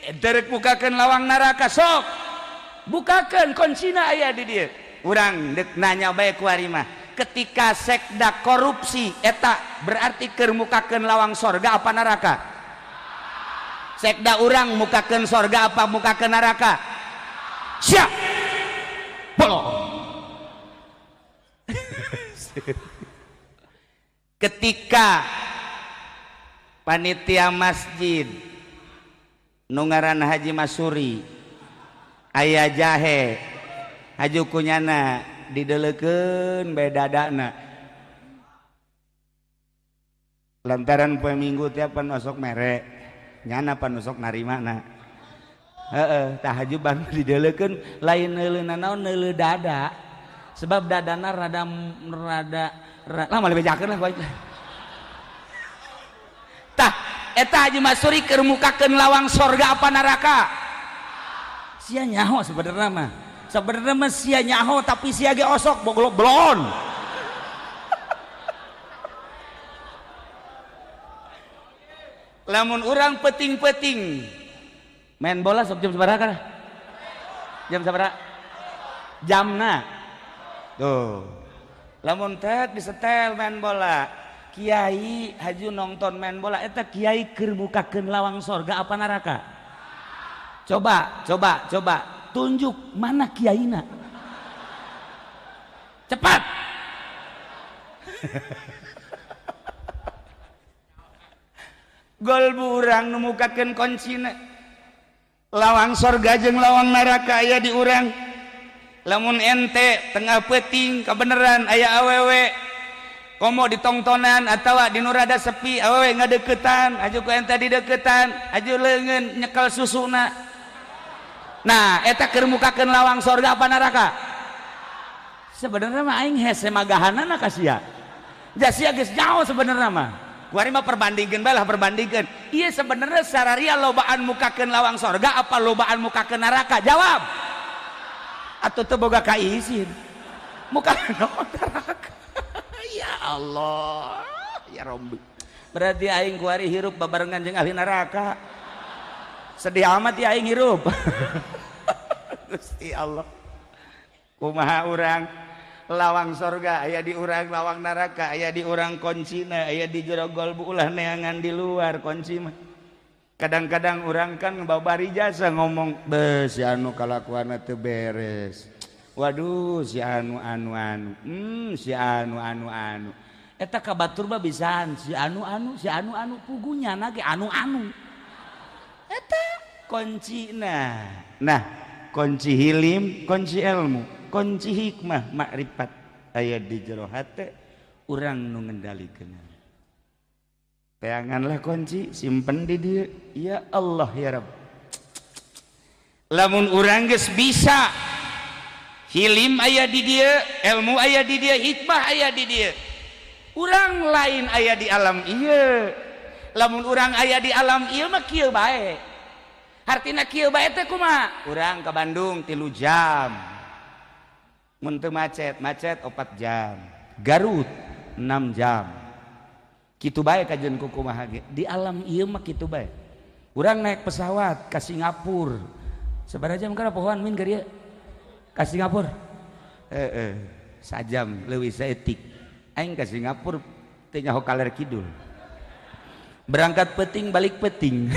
Ente rek mukakeun lawang neraka, sok bukakeun, kuncina aya di dieu. Urang dek nanya bae ku ari mah, ketika sekda korupsi eta berarti keur mukakeun lawang sorga apa neraka? Sekda urang mukakeun sorga apa mukakeun neraka? Siap bolong. Ketika panitia masjid nu ngaran Haji Masuri aya jahe haju kunyana dideleukeun bae dadana lantaran poe Minggu tiap pan osok mere nyana pan osok narimana heeh tah haju ban dideleukeun lain neuleuna naon neuleu dada sebab dadana rada rada lah malah bejakeun lah baik lah. Tah eta Haji Masuri keur mukakeun lawang sorga apa neraka? Sia nyaho sebenarnya mah. Sebenarnya mah sia nyaho tapi sia ge osok boglok blon. Lamun urang peting-peting main bola sok jam sabaraha kana? Jam sabaraha? Jamna. Tuh. Lamun tet disetel main bola, kiai haju nonton main bola eta kiai keur mukakeun lawang sorga apa neraka? Coba, coba, coba tunjuk mana kiaina. Cepat. Gol urang nu mukakeun kuncina. Lawang sorga jeung lawang neraka aya di urang. Lamun ente tengah peuting kebenaran aya awewe komo ditongtonan atawa di nu rada sepi awewe ngadeukeutan aju ku ente dideukeutan aju leungeun nyekel susuna. Nah eta keur mukakeun lawang sorga apa neraka? Sebenarnya mah aing hese magahanana ka sia. Ja sia geus jauh sebenarnya mah. Kuari mah perbandingkeun bae lah, perbandingkeun. Ieu sebenarnya sararia lobaan mukakeun lawang sorga apa lobaan mukakeun neraka? Jawab. Atau teu boga kaisin muka neraka. Ya Allah ya Rabbi, berarti aing kuari hirup babarengan jeung ahli neraka. Sedih amat ya aing hirup. Gusti Allah, kumaha urang lawang sorga aya di urang, lawang neraka aya di urang, kuncina aya di jero golbu, ulah neangan di luar kunci mah. Kadang-kadang orang kan babari jasa ngomong be si anu kalakuanna teu beres, waduh si anu anu anu, si anu anu anu, eta ka batur mah bisaan si anu anu si anu anu pugunya na ge anu anu eta kuncina. Nah kunci hilim, kunci ilmu, kunci hikmah makrifat aya di jero hate urang nu ngendalikeun. Teanganlah kunci, simpen di dia. Ya Allah ya Rabb. Lamun urang geus bisa hilim aya di dia, ilmu aya di dia, hikmah aya di dia. Urang lain aya di alam ieu. Lamun urang aya di alam ieu mah kieu bae. Hartina kieu bae teh kumaha? Urang ka Bandung 3 jam. Mun teu macet, macet 4 jam. Garut 6 jam. Kitu bae kajian kumaha ge. Di alam ieu mah kitu bae. Urang naik pesawat ka Singapura. Sabaraha jam kana pohoan min ka dieu? Ka Singapura. Heeh, sajam leuwih saeutik. Aing ka Singapura teu nyaho kaler kidul. Berangkat peuting balik peuting.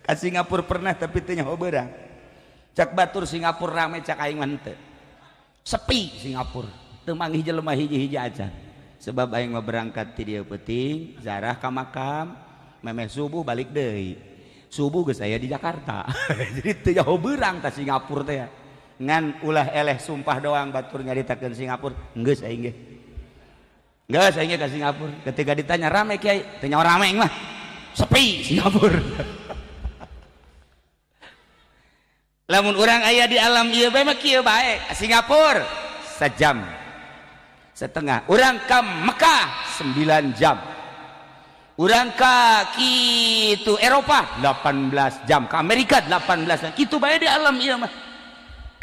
Ka Singapura pernah tapi teu nyaho beurang. Cak batur Singapura rame, cak aing mah henteu. Sepi Singapura. Teu manggih jelema hiji-hiji aja. Sebab aing mah berangkat ti dieu peuting, zarah ka makam, memeh subuh balik deui. Subuh geus aya di Jakarta. Jadi teu jauh beurang ka Singapura teh. Ngan ulah eleh sumpah doang batur nyaritakeun Singapura, geus aing ge. Geus aing ge ka Singapura. Ketika ditanya rame kiai, teu nyaho rame aing mah. Sepi Singapura. Lamun urang aya di alam ieu bae mah kieu bae. Singapura sajam setengah, urang ke Mekah 9 jam, urang ke kitu Eropa 18 jam, ke Amerika 18 jam, kitu bae di alam ieu mah.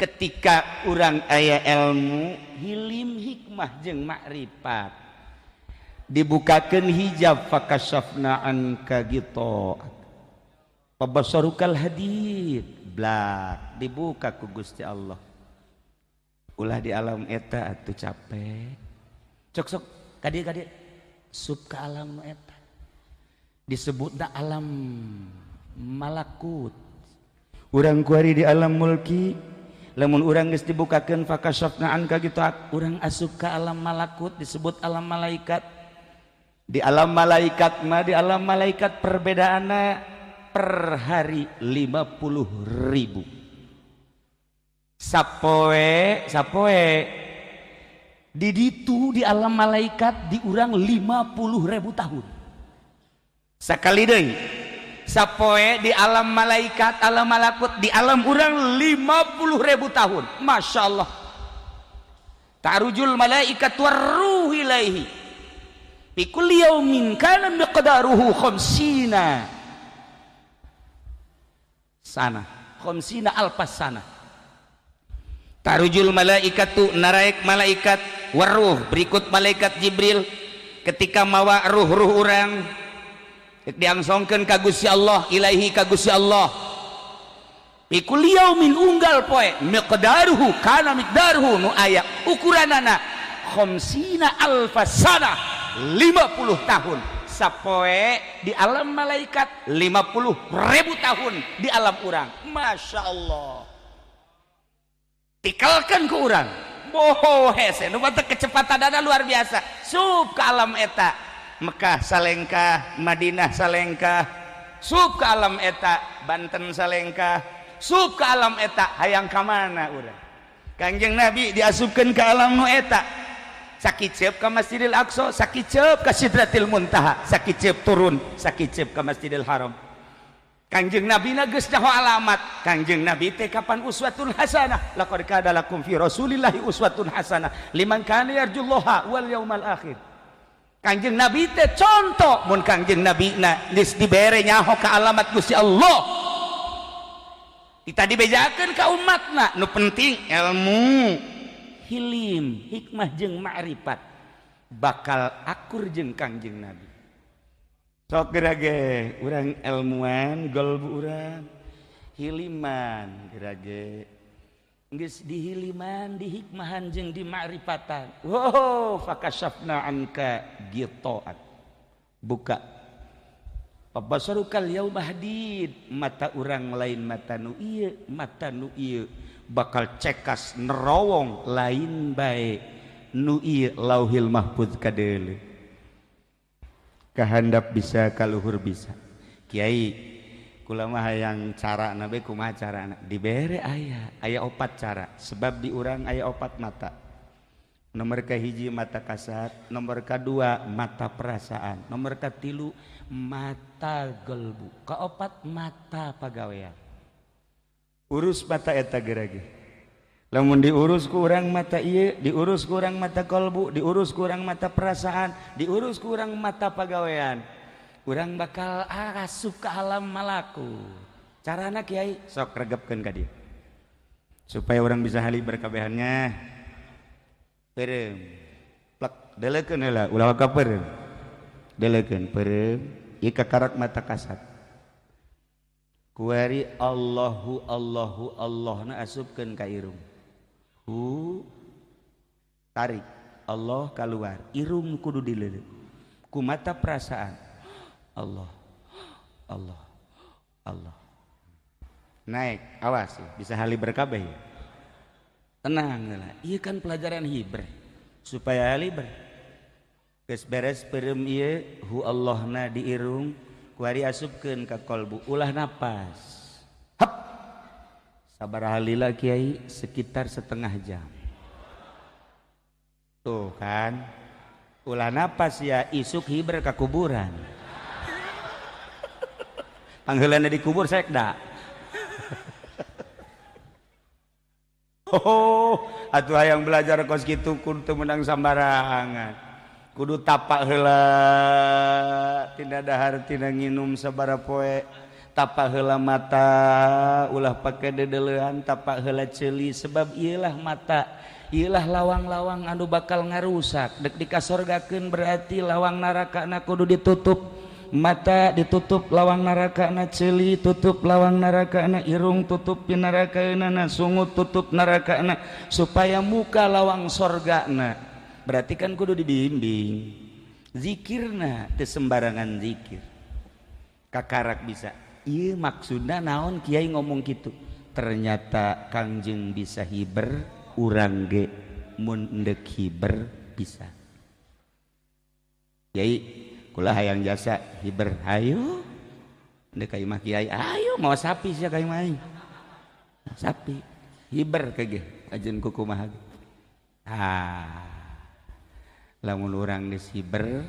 Ketika urang aya ilmu hilim hikmah jeung makrifat dibukakeun hijab fakashafna anka gitu pabasarukal hadid blak dibuka ku Gusti Allah. Ulah di alam eta atuh capek cok sok kadieu sup ka alam nu eta disebutna alam malakut. Urang kuari di alam mulki lamun urang geus dibukakeun fakashafna anka gitu urang asup ka alam malakut disebut alam malaikat. Di alam malaikat mah di alam malaikat perbedaanna per hari 50.000 sapoe sapoe di ditu di alam malaikat di urang 50.000 tahun sakali deui sapoe di alam malaikat alam malakut di alam urang 50.000 tahun. Masya Allah. Ta'rujul malaikat warruh ilaihi fi kulli yaumin kana miqdaruhu khamsina sana khamsina alfas sana. Tarujul malaikatu naraek malaikat warruh berikut malaikat Jibril ketika mawa ruh-ruh urang diangsongkeun ka Gusti Allah ilaihi ka Gusti Allah fi kulli yaumin unggal poe miqdaruhu kana miqdaruhu nu aya ukuranana khamsina alfas sana 50 tahun sapoe di alam malaikat 50.000 tahun di alam urang. Masya Allah tikalkan ke urang boho hese nu batek kecepatanana luar biasa sup ke alam eta Mekah salengkah Madinah salengkah sup ke alam eta Banten salengkah sup ke alam eta hayang ka mana urang. Kangjeng Nabi diasupkeun ke alam nu eta sakiceup ka Masjidil Aqsa sakiceup ka Sidratil Muntaha sakiceup turun sakiceup ka Masjidil Haram. Kangjeng Nabi na geus nyaho alamat. Kangjeng Nabi teh kapan uswatun hasanah laqad kana lakum fi rasulillahi uswatun hasanah liman kana yarjullaha wal yaumal akhir. Kangjeng Nabi teh contoh mun Kangjeng Nabi na geus dibere nyaho ka alamat Gusti Allah kita dibejakeun ka umatna nu penting ilmu hilim hikmah jeung ma'rifat bakal akur jeung Kangjeng Nabi. Sok gerage urang ilmuan golbu urang hiliman gerage geus dihiliman dihikmahan jeung dimakrifatan. Wow fakashafna anka ghita'ak buka pabasarukal yauma hadid mata urang lain mata nu ieu mata nu ieu bakal cekas nerowong lain bae nu ieu lauhil mahfuz kadeuleu kahandap bisa kaluhur bisa. Kiai kula mah hayang cara nabe kumaha carana dibere aya aya opat cara sebab di urang aya opat mata. Nomor kahiji mata kasat, nomor kedua mata perasaan, nomor katilu mata gelbu, kaopat mata pagawean. Urus mata eta gerage. Lamun diurus ku urang mata ieu, diurus ku urang mata kolbu, diurus ku urang mata perasaan, diurus ku urang mata pagawean, urang bakal asup ke alam malaku. Carana kiai sok regepkeun ka dieu supaya urang bisa hali berkabehannya. Peureum plek delekeun heula ulah ka peureum. Delekeun peureum ieu kakarak mata kasat. Kuari Allahu Allahu Allahna asupkeun ka irung. Hu tarik Allah keluar irung kudu dileuleut ku mata perasaan Allah Allah Allah naik awas bisa hali berkabeh ya. Tenang lah iya kan pelajaran hiber supaya haliber geus beres peureum ieu hu Allahna di irung kuari asupkeun ka kolbu ulah napas. Hap sabaraha lila kiai sekitar setengah jam tuh kan ulah napas ya isuk hiber ka kuburan pangheulana di kubur sekda. Oh atuh hayang belajar kos kitu kudu teu meunang sambarangan kudu tapak heula tina dahar tina nginum sabaraha poe Tapak heula mata, ulah pake dedelean. Tapak heula ceuli, sebab iyalah mata, iyalah lawang-lawang anu bakal ngarusak. Dek dikasorgakeun, berarti lawang neraka na kudu ditutup. Mata ditutup lawang neraka na, ceuli tutup lawang neraka na, irung tutup neraka na, sungut tutup neraka na, supaya muka lawang sorga na. Berarti kan kudu dibimbing. Zikirna teu sembarangan zikir, kakarak bisa. Iya, maksudna naon kiai ngomong gitu? Ternyata Kangjeng bisa hiber, urang ge mun endek hiber bisa. Kiai, kula hayang jasa hiber. Hayu endek ka imah kiai, ayo. Mau sapi sia ka imah aing, sapi hiber kege ajeun kukumaha. Ah, lamun urang geus hiber,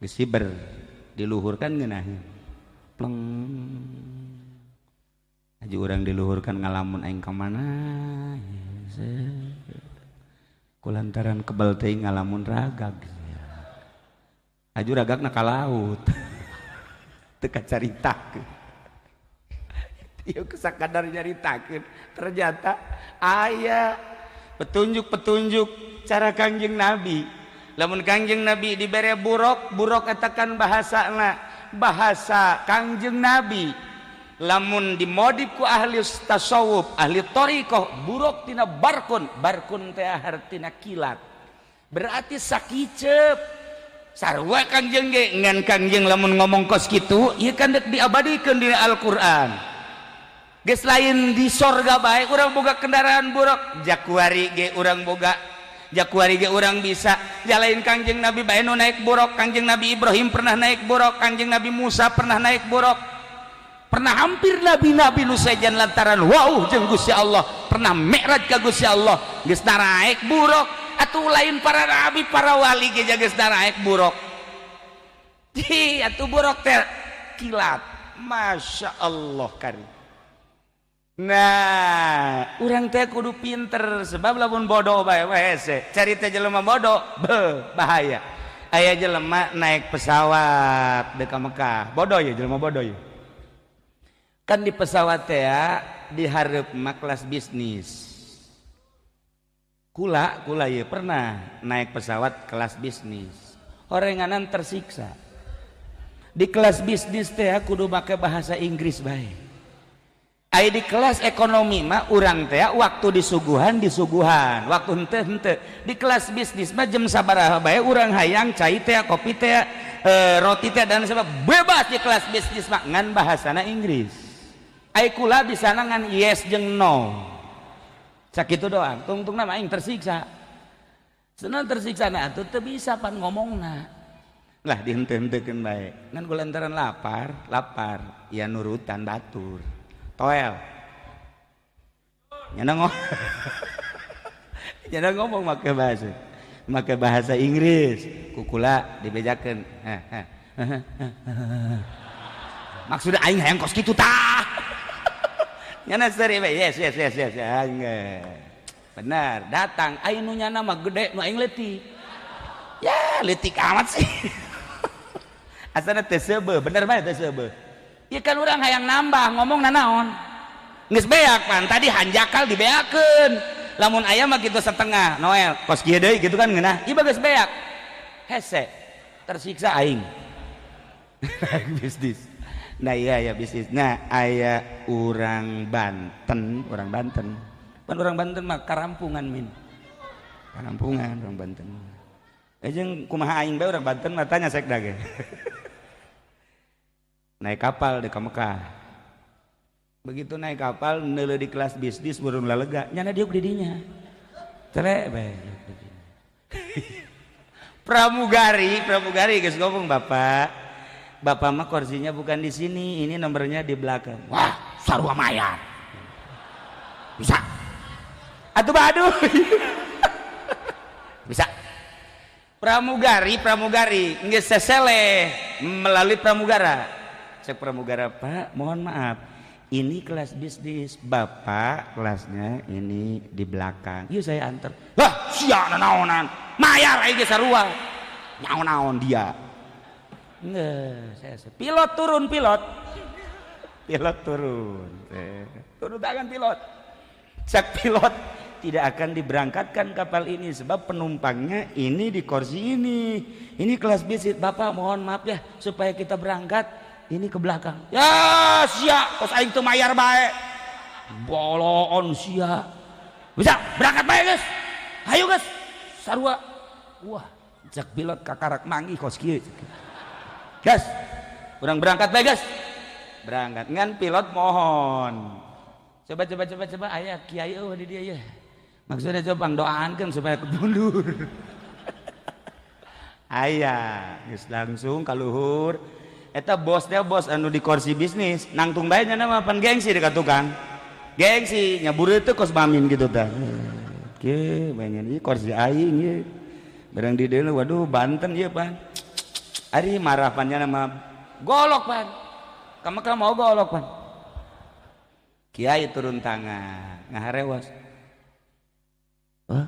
geus hiber diluhurkan ngeunaheun pleng. Aja urang diluhurkan ngalamun, aing ka mana? Kulantaran kebal teuing ngalamun ragag. Aju ragagna ka laut, teu kacaritakeun. Ieu sakadar nyaritakeun, ternyata aya petunjuk-petunjuk cara Kangjeng Nabi. Lamun Kangjeng Nabi dibere buruk, buruk eta kan bahasana bahasa Kangjeng Nabi. Lamun dimodif ku ahli tasawuf, ahli thariqah, buruk tina barkun. Barkun teh hartina kilat, berarti sakicep sarua Kangjeng ge. Ngan Kangjeng lamun ngomong kos kitu, ieu kan dek diabadikeun di Al-Qur'an. Geus lain di sorga bae urang boga kendaraan buruk, jakuari ge urang boga, jakuari ge urang bisa. Jalain Kangjeng Nabi bae nu naik buruk, Kangjeng Nabi Ibrahim pernah naik buruk, Kangjeng Nabi Musa pernah naik buruk, pernah. Hampir nabi-nabi nu sejen lantaran wow jeung Gusti Allah pernah mi'raj ka Gusti Allah geus naraek buruk. Atuh lain para nabi, para wali ge geus naraek buruk. Di atuh buruk teh kilat. Masya Allah kari. Nah, urang teh kudu pinter, sebab lamun bodoh bae hese. Cari teh jelema bodoh, be, bahaya. Aya jelema naik pesawat dek ka Mekah. Bodoh ya, jelema bodoh ya. Kan di pesawat teh ya, di hareup mah kelas bisnis. Kula, kula ya pernah naik pesawat kelas bisnis. Orenganan tersiksa. Di kelas bisnis teh kudu make bahasa Inggris bae. Ai di kelas ekonomi mah urang teh waktu disuguhan disuguhan, waktu henteu henteu. Di kelas bisnis mah jam sabaraha bae urang hayang cai teh, kopi teh, roti teh, dan sebab bebas di kelas bisnis mah, ngan bahasana Inggris. Ai kula bisa ngan yes jeung no. Sakitu doang. Tungtungna mah aing tersiksa. Senang tersiksa na atuh teu bisa pan ngomongna. Lah, dihenteu-henteukeun bae. Ngan kulantaran lapar, lapar, ya nurutan batur. Toel nyana ngomong, nyana ngomong make bahasa Inggris, kukula dibejakeun. Maksudnya aing hayang kos kitu tah. Nyana seri we, yes yes yes yes, benar datang. Aing nu nyana mah gede, nu aing leutik. Ya leutik amat sih, asana teu seubeuh. Bener bae teu seubeuh. Ya kan orang hayang nambah ngomong nanaon, geus beak pan tadi hanjakal dibeakeun. Lamun aya mah gitu setengah Noel kos kieu deui gitu kan ngeunah. Ieu geus beak, hese, tersiksa aing bisnis. Nah, iya ya, bisnis. Nah, aya orang Banten, orang Banten pan, orang Banten mah karampungan, min karampungan orang Banten. Eh, kumaha aing bae orang Banten mah, tanya sekda ge. Naik kapal di Mekah. Begitu naik kapal neuleuh di kelas bisnis, burung lega nyana diuk di dinya tere bae. Pramugari, pramugari geus ngomong, "Bapak, bapak mah kursinya bukan di sini, ini nomornya di belakang." "Wah, sarua mayar." "Bisa atuh." "Aduh, bisa." Pramugari, pramugari geus seseleh melalui pramugara. Cek pramugara, "Pak, mohon maaf, ini kelas bisnis, bapak kelasnya ini di belakang, yuk saya antar." "Wah, sia naonan, mayar aing ge sarua." Naon-naon dia. Nggak, saya pilot turun, pilot. Pilot turun. Turun tangan pilot. Cek pilot, tidak akan diberangkatkan kapal ini sebab penumpangnya ini di kursi ini. Ini kelas bisnis. Bapak mohon maaf ya, supaya kita berangkat ini ke belakang. Ya sia, kos aing teu mayar bae. Boloon sia. Bisa berangkat bae geus. Hayu geus. Sarua. Wah, cek pilot kakarak manggih kos kieu. Gas. Urang berangkat bae geus. Berangkat. Ngan pilot mohon. Coba coba coba coba aya kiai eueuh di dieu ya. Maksudnya coba doaankeun supaya mundur. Aya, geus langsung ka luhur. Eta bos dia bos anu di kursi bisnis, nangtung bae nya mah pan gengsi dekat tukang. Gengsi nyabur itu kos bamin gitu tah. Oke, pengen ieu kursi aing ieu. Barang di dieu waduh Banten ieu pan. Ari marah pan nya mah golok pan. Ka Mekah mau golok pan. Kiai turun tangan, ngaharewas. Wah,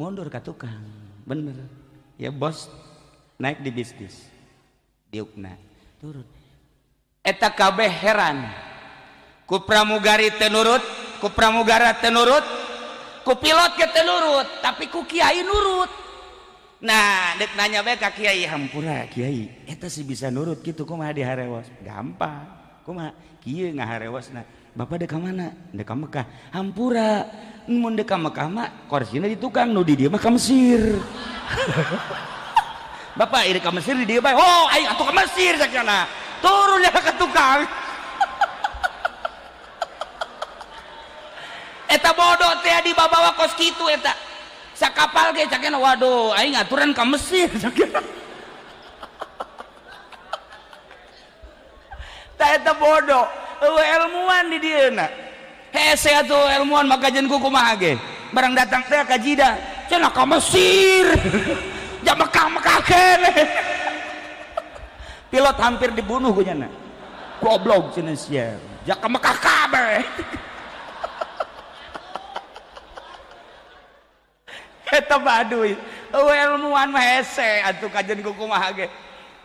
mundur ke tukang, bener. Ya bos naik di bisnis, diukna turun. Eta kabeh heran. Ku pramugari teu nurut, ku pramugara teu nurut, ku pilot ge teu nurut, tapi ku kiai nurut. Nah, dek nanya bae ka kiai, hampura kiai, eta sih bisa nurut gitu kumaha diharewas? Gampang. Kumaha? Kieu ngaharewasna. Bapak dek ka mana? Dek ka Mekah. Hampura. Mun dek ka Mekah mah korsina di tukang, nu di dieu mah ka Mesir. Bapak ieu ka Mesir di dieu bae. Oh, aing atuh ka Mesir sakjana. Turun ya ka tukang. Eta bodoh teh dibawa kos kitu eta. Sakapal ge cakena waduh aing aturan ka Mesir cakena. Tah eta bodoh. Eueuh ilmuwan di dieuna. Hese atuh ilmuwan maka jeung kumaha ge. Barang datang teh ka Jidah, cenah ka Mesir. Ja Mekah-Mekah keneh. Pilot hampir dibunuh ku nyana. Goblok cenah sia. Ja ka Mekah kabeh. Eta baduy. Eueuh ilmuwan mah hese atuh kajen ku kumaha ge.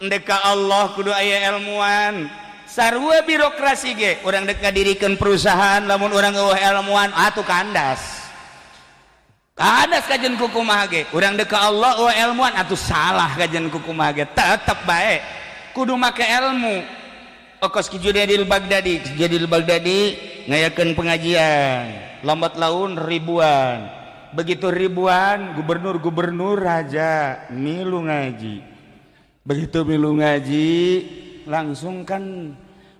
Endek ka Allah kudu aya ilmuwan. Sarua birokrasi ge urang dek ngadirikeun perusahaan lamun urang eueuh ilmuwan atuh kandas. Kandas kajen ku kumaha ge. Urang dek ka Allah eueuh ilmuwan atuh salah kajen ku kumaha ge. Tetep bae kudu make ilmu. Okos ki Junaidil Baghdadi, Junaidil Baghdadi ngayakeun pengajian, lambat laun ribuan. Begitu ribuan gubernur-gubernur raja milu ngaji. Begitu milu ngaji langsung kan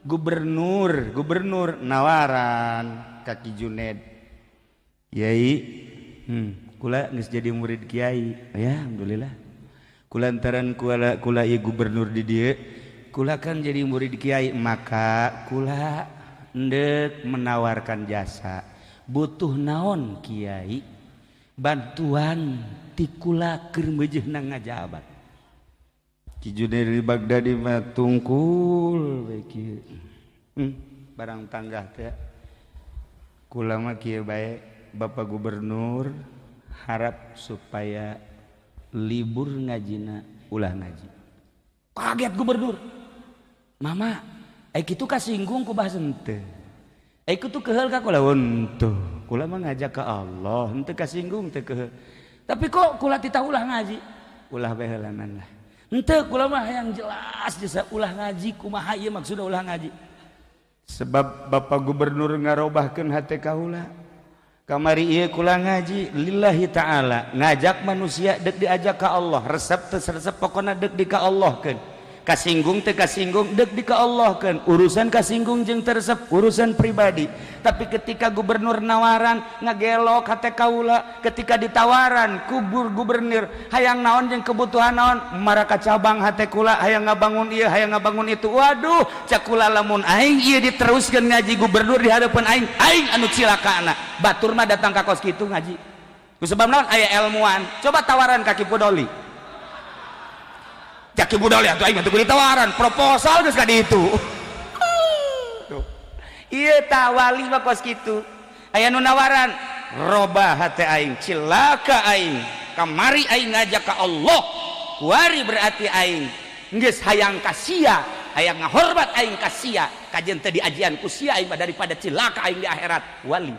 gubernur nawaran ka Ki Junaid. Kiai, kula geus jadi murid kiai. Ya alhamdulillah. Kulantaran kula ieu gubernur di dieu, kula kan jadi murid kiai, maka kula endek menawarkan jasa. Butuh naon kiai? Bantuan ti kula keur meujeuna ngajabat. Ki Junaid Baghdadi mah tungkul we kieu. Barang tanggah teh kula mah kieu bae Bapak Gubernur harap supaya libur ngajina ulah ngaji. Kaget gubernur. Mama, ai kitu kasinggung ku bahasa henteu. Ai kitu keheul ka kula henteu. Kula mah ngajak ka Allah, henteu kasinggung teu keheul. Tapi kok kula titah ulah ngaji? Ulah bae heulanan lah. Henteu kula mah hayang jelas jasa ulah ngaji kumaha ieu maksudna ulah ngaji. Sebab Bapak Gubernur ngarobahkeun hate kaula. Kamari ieu kula ngaji lillahi ta'ala, ngajak manusia dek diajak ka Allah, resep teu resep pokona dek di ka Allahkeun. Kasinggung teu kasinggung dek di ka Allahkeun. Urusan kasinggung jeung teu resep urusan pribadi. Tapi ketika gubernur nawaran ngagelok hate kaula, ketika ditawaran kubur gubernur hayang naon jeung kebutuhan naon, maraka cabang hate kula hayang ngabangun ieu hayang ngabangun itu. Waduh, cak kula lamun aing ieu diteruskeun ngaji gubernur di hadapan aing, aing anu cilakana. Batur mah datang ka kos kitu ngaji. Ku sebab naon aya ilmuwan. Coba tawaran ka Ki Pudoli. Cak Ki Pudoli atuh aing mah teu ditawaran, proposal geus ka ditu. Tuh. Ieu tah wali mah kos kitu. Aya nu nawaran, robah hate aing, cilaka aing. Kamari aing ngajak ka Allah. Kuari berarti aing geus hayang ka sia, Hayang ngahormat aing ka sia kajen teu diajian ku sia aing daripada cilaka aing di akhirat. Wali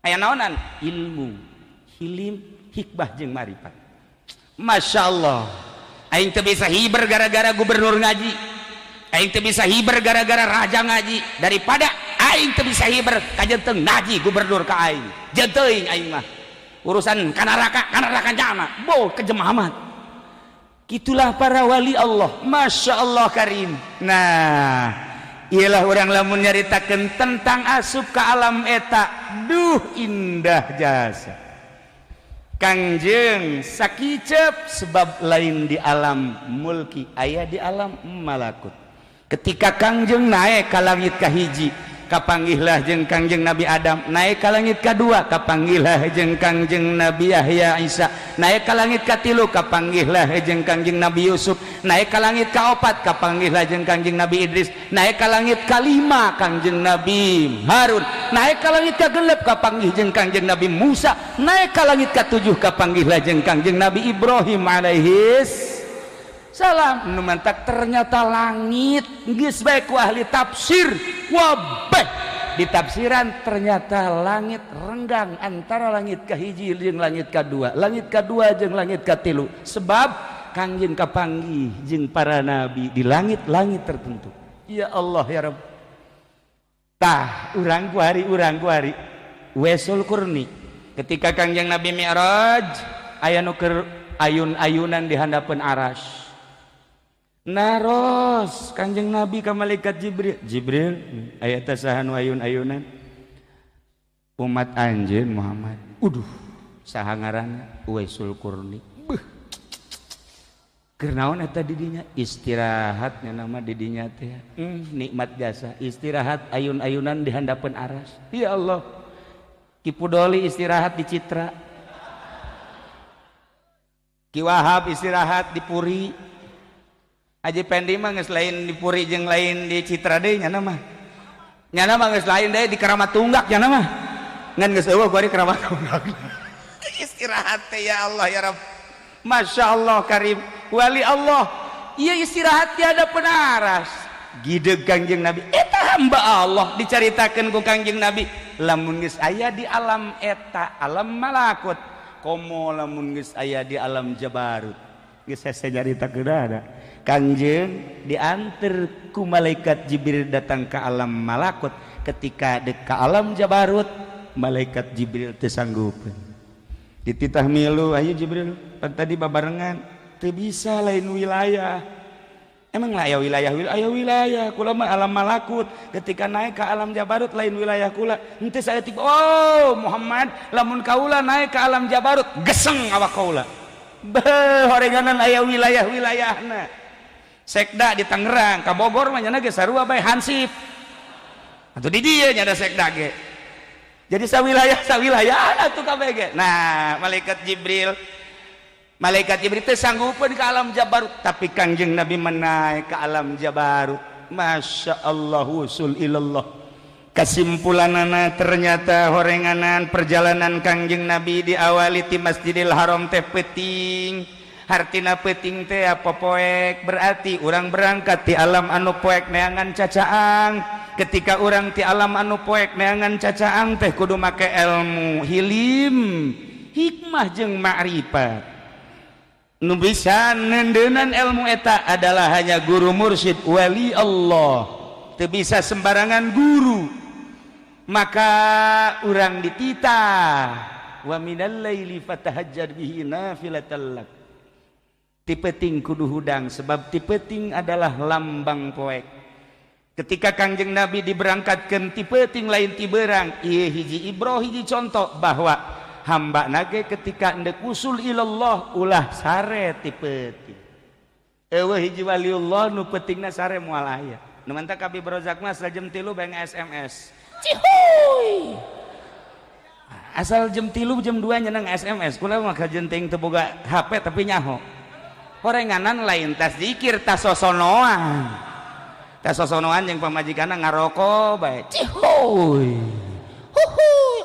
aya naonan ilmu, hilim, hikmah jeung marifat. Masya Allah, aing teu bisa hiber gara-gara gubernur ngaji, aing teu bisa hiber gara-gara raja ngaji, daripada aing teu bisa hiber kajen teu ngaji gubernur ka aing. Jeung teuing aing mah urusan ka neraka, ka neraka jama bo kejem amat. Gitulah para wali Allah. Masya Allah karim. Nah, ialah orang lamun nyaritakeun tentang asup ke alam eta, duh indah jasa. Kangjeng sakicep sebab lain di alam mulki, aya di alam malakut. Ketika Kangjeng naik ka langit kahiji, kapanggihlah jeung Kangjeng Nabi Adam. Naik ka langit kadua, kapanggihlah jeung Kangjeng Nabi Yahya Isa. Naik ka langit katilu, kapanggihlah jeung Kangjeng Nabi Yusuf. Naik ka langit kaopat, kapanggihlah jeung Kangjeng Nabi Idris. Naik ka langit kalima, Kangjeng Nabi Harun. Naik ka langit kagenep, kapanggih jeung Kangjeng Nabi Musa. Naik ka langit katujuh, kapanggihlah jeung Kangjeng Nabi Ibrahim alaihis salam. Nu mantak ternyata langit geus bae ku ahli tafsir wabeh ditafsiran, ternyata langit renggang antara langit kahiji jeung langit kadua, langit kadua jeung langit katilu, sebab Kangjeng kapanggih jeung para nabi di langit-langit tertentu. Ya Allah ya Rabb. Tah urang kuari Wesul Kurni ketika Kangjeng Nabi Mi'raj aya nu keur ayun-ayunan di handapeun aras. Naros Kanjeng Nabi ka malaikat Jibril, Jibril, aya teh saha nu ayun-ayunan? Umat anjeun Muhammad. Uduh, saha ngaranna? Uwaisul Qurni. Beuh, keur naon eta di dinya? Istirahat nya nama di dinya teh. Nikmat jasa istirahat ayun-ayunan di handapeun aras. Ya Allah. Ki Pudoli istirahat di Citra, Ki Wahab istirahat di Puri, Haji Pendi mah geus lain di Puri jeung lain di Citra deui nyana mah. Nyana mah geus lain deui, di Keramat Tunggak nyana mah. Ngan geus eueuh kuari Keramat Tunggak. Istirahat teh ya Allah ya Rabb. Masya Allah karim. Wali Allah. Ieu istirahat tiada penaras. Gideg Kangjeng Nabi. Eta hamba Allah dicaritakeun ku Kangjeng Nabi. Lamun geus aya di alam eta, alam malakut. Komo lamun geus aya di alam jabarut. Geus hese nyaritakeun ada. Kangjeng diantar ku malaikat Jibril datang ke alam malakut. Ketika dek ke alam jabarut, malaikat Jibril teu sanggupeun. Dititah milu, ayo Jibril, pan tadi babarengan, teu bisa, lain wilayah. Emang lah aya wilayah, wilayah wilayah kula mah alam malakut. Ketika naik ke alam jabarut lain wilayah kula. Henteu saya tiba, oh Muhammad, lamun kaula naik ke alam jabarut geseng awak kaula. Beuh, horenganan aya wilayah-wilayahna. Sekda di Tangerang, ka Bogor mah nya ge sarua bae hansip. Atuh di dieu nya ada sekda ge. Jadi sawilayah sawilayah atuh kabeh ge. Nah, malaikat Jibril teh sanggupeun ke alam jabarut, tapi Kangjeng Nabi menaik ke alam jabarut. Masya Allah, wusul ilallah. Kesimpulanana ternyata horenganan perjalanan Kangjeng Nabi diawali di Masjidil Haram teh peuting. Hartina peuting teh apa? Poek. Berarti urang berangkat di alam anu poek neangan cacaang. Ketika urang di alam anu poek neangan cacaang teh kudu make ilmu hilim, hikmah jeung ma'rifat. Nu bisa nendenan ilmu eta adalah hanya guru mursyid wali Allah, teu bisa sembarangan guru. Maka urang dititah wa minal laili fatahajjad bihi nafilatan lak. Ti peuting kudu hudang, sebab ti peuting adalah lambang poek. Ketika Kangjeng Nabi diberangkatkan ti peuting lain ti beurang, ieu hiji ibroh, hiji contoh bahwa hamba nage ketika endek usul ilallah ulah sare ti peuting. Eueuh hiji waliullah nu peutingna sare, moal aya. Nu mantak Abi Brozak mah asal jam 3 bae SMS. Cihuy. Asal jam 3 jam 2 nyeneng SMS. Kula mah kajen teuing teu boga HP tapi nyaho. Horenganan lain tas zikir, tas sosonoan. Tas sosonoan jeung pamajikanna ngaroko bae. Cihuy. Huhuy.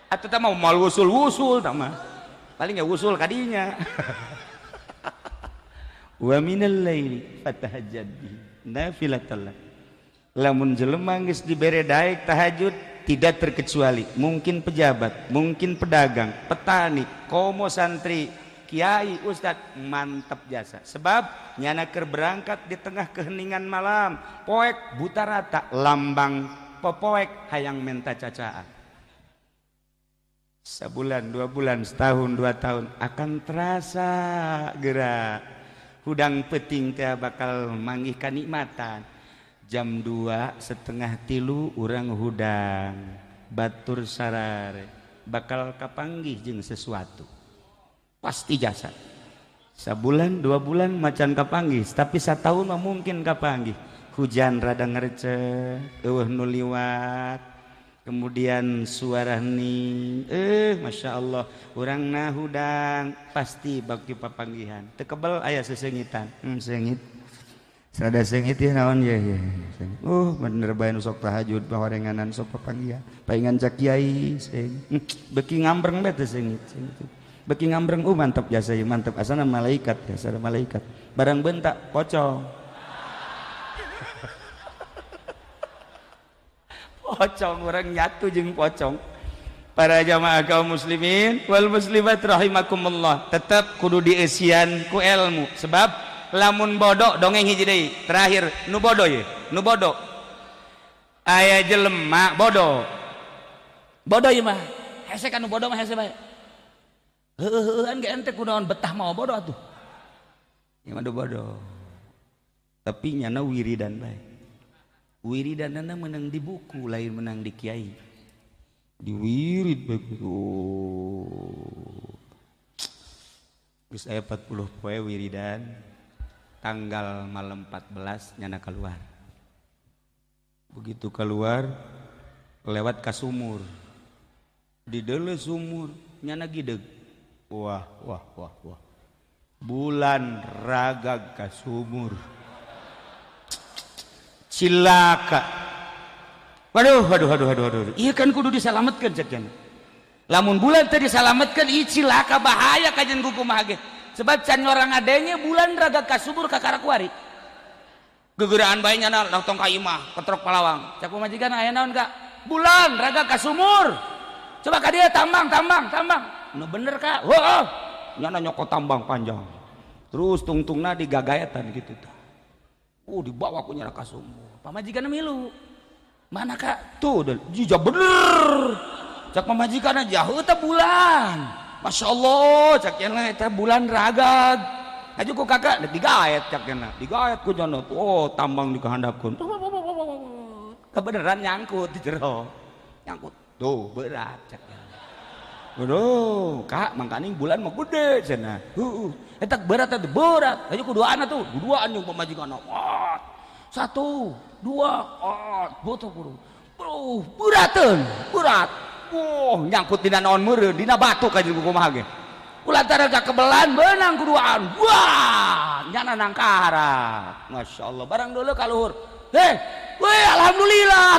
Atuh tah mau mal wusul-wusul tah mah. Paling ya wusul kadinya. Wa minal laili fatahajjad bihi nafilatan lak. Lamun jelema geus dibere daek tahajud tidak terkecuali mungkin pejabat, mungkin pedagang, petani, komo santri, kiai, ustad, mantap jasa. Sebab nyana keur berangkat di tengah keheningan malam, poek buta rata, lambang popoek hayang menta cacaan. Sabulan, 2 bulan, setahun, 2 tahun akan terasa gerak. Hudang peting teh bakal manggih kanikmatan. Jam 2 setengah tilu urang hudang batur sarare bakal kapanggih jeung sesuatu. Pasti jasa. Sabulan 2 bulan macan kapanggih, tapi satahun mah mungkin kapanggih. Hujan rada ngerecek, eueuh nu liwat, kemudian suara hening, masya Allah, urangna hudang pasti bakti papanggihan. Teu kebel aya sesengitan, sengit. Sada sengit ya naon ya ya. Bener bae nu sok tahajud pahorenganan sok papanggihan. Paingan cak kiai seng. Beki ngambreng bae teh sengit. Beki ngambreng mantap jasa ieu mantap asana malaikat jasa malaikat. Barang bentak pocong. Pocong orang nyatu jeung pocong. Para jamaah kaum muslimin wal muslimat rahimakumullah, tetap kudu dieusian ku ilmu. Sebab lamun bodoh dongeng hiji deui terakhir nu bodoh ye, nu bodoh. Aya jelema bodoh. Bodoh ieu mah. Hese kan nu bodoh mah hese bae. Heueuh-heueuhan ge ente kunaon betah mau bodoh atuh. Ieu mah bodoh. Tapi nyana wiridan bae. Wiridanana menang di buku lain menang di kiai. Diwirid bae kitu. Geus aya 40 poe wiridan. Tanggal malam 14 nyana keluar. Begitu keluar lewat ka sumur. Di deuleu sumur nyana gideg. Wah wah wah wah. Bulan ragag ka sumur. Cilaka. Waduh, waduh, waduh, waduh, waduh. Iya kan kudu disalametkeun cek cenah. Lamun bulan teu disalametkeun ieu cilaka bahaya kajen kumaha ge. Sebab can orang adanya bulan raga kasubur ka karakuari. Gegeraan bae nyana tong ka imah, ketrok palawang. Cak pamajikan aya naon Kak? Bulan raga kasumur. Coba ka dieu tambang, tambang, tambang. Nu bener Kak. Heuh. Nyana nyokot tambang panjang. Terus tungtungna digagaetan kitu tah. Dibawa ku nyana ka sumur. Pamajikan milu. Mana Kak? Tuh, jijak bener. Cak pamajikan aja, heuh teh bulan. Masya Allah, cak cenah eta bulan ragag. Aju ku kakak digaet cak cenah. Digaet ku cenah. Oh, tambang dikahandapkeun. Kebeneran nyangkut di jero. Nyangkut. Tuh, berat cak cenah. Waduh, Kak, mangkaning bulan mah gede cenah. Heuh. Eta berat eta berat. Aju ku duaan atuh, duaan jeung pamajikan. Oh, 1, 2, oh, butuh kudu. Bro, berateun, berat. Wah, nyangkut dina naon meureun, dina batu ka jeung kumaha ge. Kulantaran kakebelan beunang kuduaan. Wah, nyana nangkara. Masya Allah, barang dulu ka luhur. Heh, weh alhamdulillah.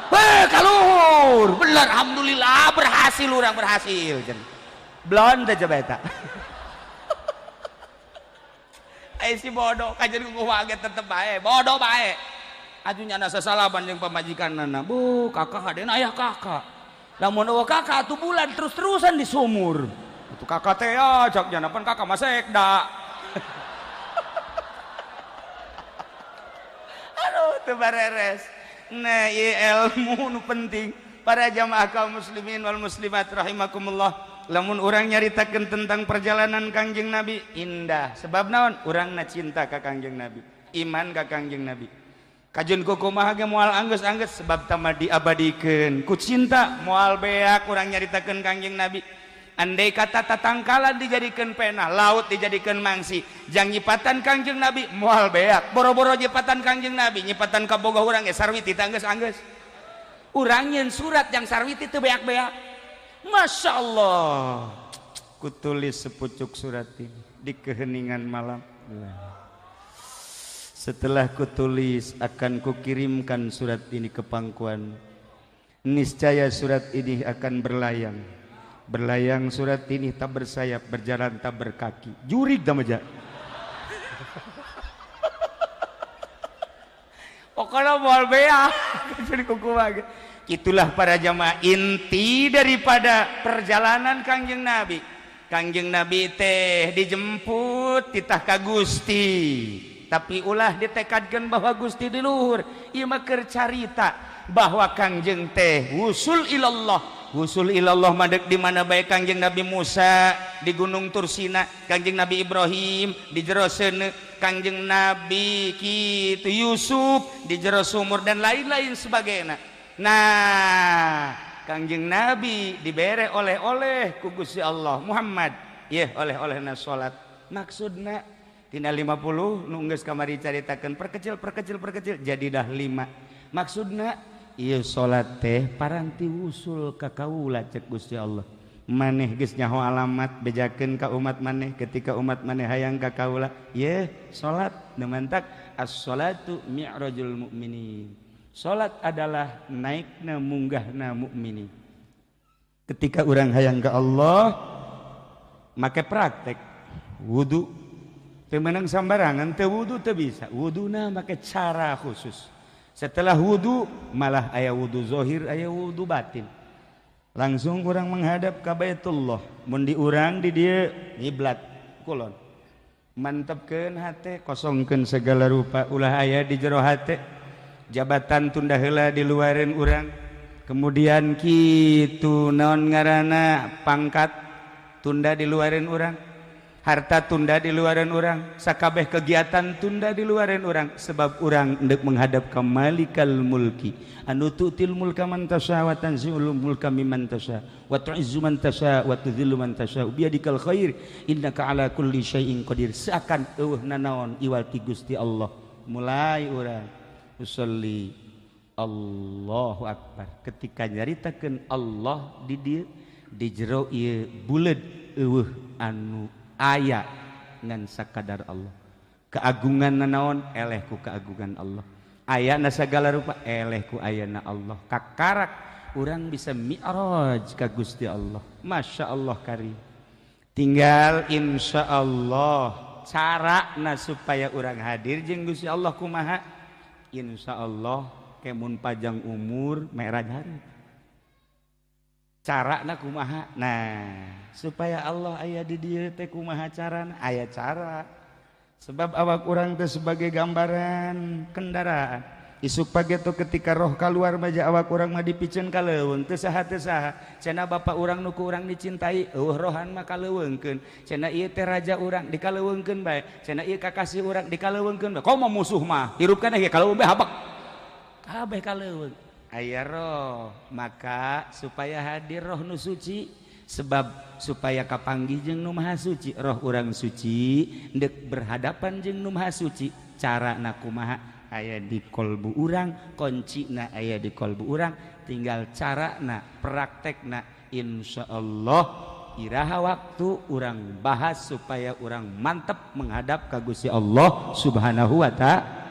Weh ka luhur. Bener alhamdulillah berhasil urang berhasil. Blon teh coba eta. Ai si bodoh kajen kumaha ge tetep bae, bodoh bae. Atuh nyana sasalaman jeung pamajikanna. Bu, kakak hadena aya kakak. Lamun eueuh kakak atuh bulan terus-terusan di sumur. Atuh kakak teh ya cak nyana pan kakak mah sekda. Aduh teu bareres. Nah, ieu ilmu nu penting. Para jamaah kaum muslimin wal muslimat rahimakumullah. Lamun urang nyaritakeun tentang perjalanan Kangjeng Nabi indah. Sebab naon? Urangna cinta ka Kangjeng Nabi, iman ka Kangjeng Nabi. Kajeun kumaha ge moal anggeus-anggeus sebab tama diabadikeun ku cinta moal beak urang nyaritakeun Kangjeng Nabi. Andai kata tatangkalan dijadikeun pena, laut dijadikeun mangsi, jang nyipatan Kangjeng Nabi moal beak. Boro-boro nyipatan Kangjeng Nabi, nyipatan kabogoh urang ge sarwiti teh anggeus-anggeus. Urang nyeun surat jang sarwiti teu beak-beak. Masya Allah, kutulis sepucuk surat ini di keheningan malam. Setelah kutulis akan kukirimkan surat ini ke pangkuan. Niscaya surat ini akan berlayang. Berlayang surat ini tak bersayap, berjalan tak berkaki. Jurig tamaja. Pokoknya moal beak jadi kukumaha. Itulah para jamaah inti daripada perjalanan Kangjeng Nabi. Kangjeng Nabi teh dijemput titah ka Gusti, tapi ulah ditekadkan bahwa Gusti di luhur. Ieu mah keur carita bahwa Kangjeng teh wusul ilallah. Wusul ilallah madek di mana bae. Kangjeng Nabi Musa di Gunung Tursina, Kangjeng Nabi Ibrahim di jero seuneu, Kangjeng Nabi kitu Yusuf di jero sumur dan lain-lain sebagainya. Nah, Kangjeng Nabi dibere oleh-oleh ku Gusti Allah Muhammad, yeh oleh-olehna salat. Maksudna tina 50 nu geus kamari caritakeun, perkecil perkecil perkecil jadi dah 5. Maksudna ieu salat teh paranti wusul ka kaula. Cek Gusti Allah, maneh geus nyaho alamat, bejakeun ka umat maneh ketika umat maneh hayang ka kaula, yeh salat. Nu mantak as-salatu mi'rajul mukminin. Salat adalah naikna munggahna mukminin. Ketika urang hayang ka Allah, make praktek wudu teu meunang sambarangan, teu wudu teu bisa. Wuduna make cara khusus. Setelah wudu malah aya wudu zohir, aya wudu batin. Langsung urang menghadap ka Baitullah. Mun di urang di dieu ngiblat kulon. Mantepkeun hate, kosongkeun segala rupa, ulah aya di jero hate. Jabatan tunda heula di luareun urang. Kemudian kitu naon ngaranna, pangkat tunda di luareun urang. Harta tunda di luareun urang, sakabeh kegiatan tunda di luareun urang, sebab urang endek menghadap ke Malikal Mulki anu tu'til mulka man tasya wa tanzi'ul mulka mimman tasya wa tu'izzu man tasya wa tudzillu man tasya biyadikal khair innaka ala kulli syai'in qadir. Seakan eueuh nanaon iwal ti Gusti Allah. Mulai urang usolli, Allahu Akbar. Ketika nyaritakeun Allah di dieu, di jero ieu buleud, eueuh anu aya ngan sakadar Allah. Keagungan nanaon, eleh ku keagungan Allah. Aya na sagala rupa, eleh ku ayana Allah. Kakarak urang bisa mi'raj ka Gusti Allah. Masya Allah karim. Tinggal insya Allah cara na supaya urang hadir jeung Gusti Allah kumaha. Insya Allah kemun panjang umur mi'raj hari. Cara na kumaha. Nah, supaya Allah aya di dieu teh kumaha carana? Aya cara. Sebab awak urang teh sebagai gambaran kendaraan. Isuk pagi tuh ketika roh keluar maja awak urang mah dipiceun ka leuweung, teu saha teu saha. Cenah bapak urang nu ku urang dicintai, eueuh rohan mah kaleuweungkeun. Cenah ieu teh raja urang dikaleuweungkeun bae. Cenah ieu kakasih urang dikaleuweungkeun bae. Komo musuh mah hirup kana ge kaleuweung bae habek. Kabeh kaleuweung. Aya roh, maka supaya hadir roh nu suci, sebab supaya kapanggih jeung nu maha suci, roh urang suci ndek berhadapan jeung nu maha suci, carana kumaha aya di kolbu urang, kuncina aya di kolbu urang, tinggal carana praktekna. Insyaallah iraha waktu urang bahas supaya urang mantep menghadap ka Gusti Allah Subhanahu wa ta'ala.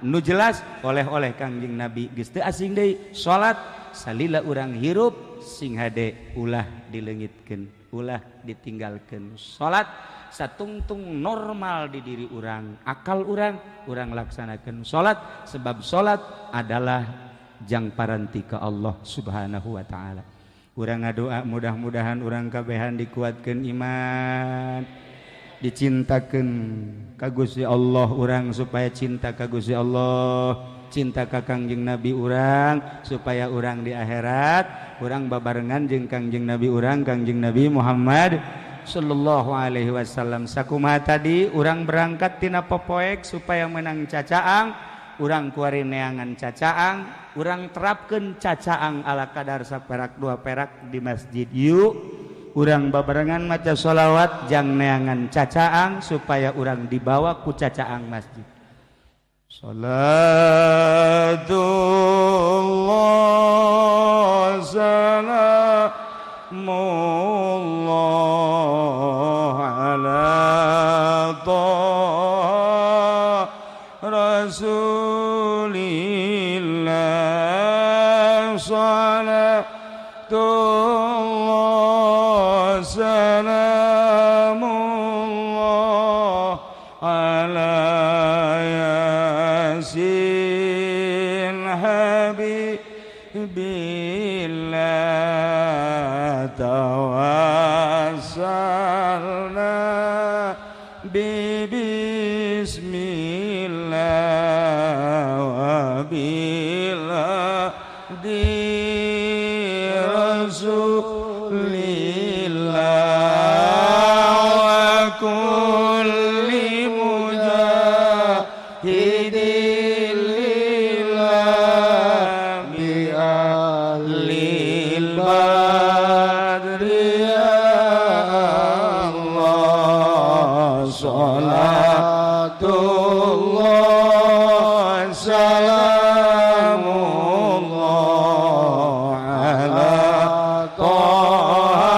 Nu jelas oleh-oleh Kangjeng Nabi geus teu asing deui salat salila urang hirup sing hade ulah dileungitkeun, ulah ditinggalkeun. Salat satungtung normal di diri urang, akal urang, urang laksanakeun salat, sebab salat adalah jang paranti ka Allah Subhanahu wa ta'ala. Urang ngadoa mudah-mudahan urang kabehan dikuatkeun iman, dicintakeun ka Gusti Allah urang supaya cinta ka Gusti Allah, cinta ka Kangjeng Nabi urang supaya urang di akhirat urang babarengan jeung Kangjeng Nabi urang, Kangjeng Nabi Muhammad sallallahu alaihi wasallam. Sakumaha tadi urang berangkat tina popoek supaya menang cacaang, urang kuari neangan cacaang, urang terapkeun cacaang ala kadar saperak dua perak di masjid. Yuk urang babarengan maca sholawat jang neangan cacaang supaya urang dibawa ku cacaang masjid. Salatullah salamullah ala taha Rasulillah, salatullah salamullah ala Yasin Habibillah tawassalna bi bismillah wa billah di rasulillah wa kulli mujahidin lillah bi ahlil badri ya Allah salatullah salamullah ala Taha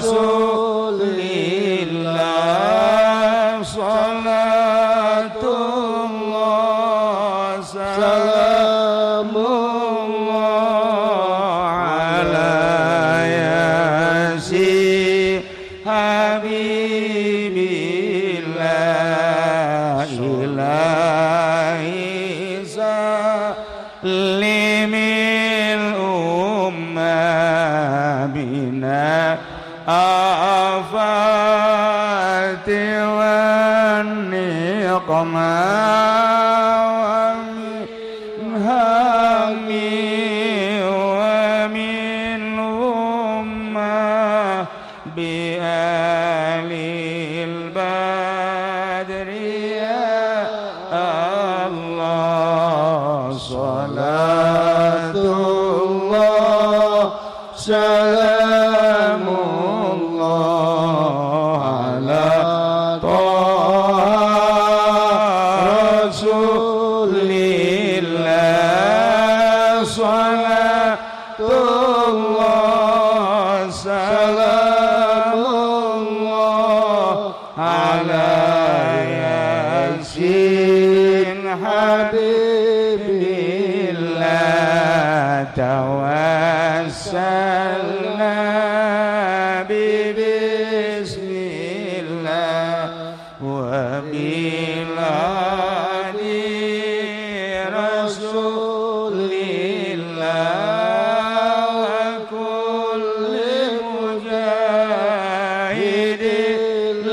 Rasulillah salatullah salamullah ala Yasin Habibillah ilahi salimil ummah bina afati wan niqma wa min hammi wa min ummah bi ahlil badri ya Allah salatullah salamullah ala Taha Rasulillah salatullah salamullah ala Yasin Habibillah tawassalna bi bismillah wa biladi rasulillah wa kulli mujahidin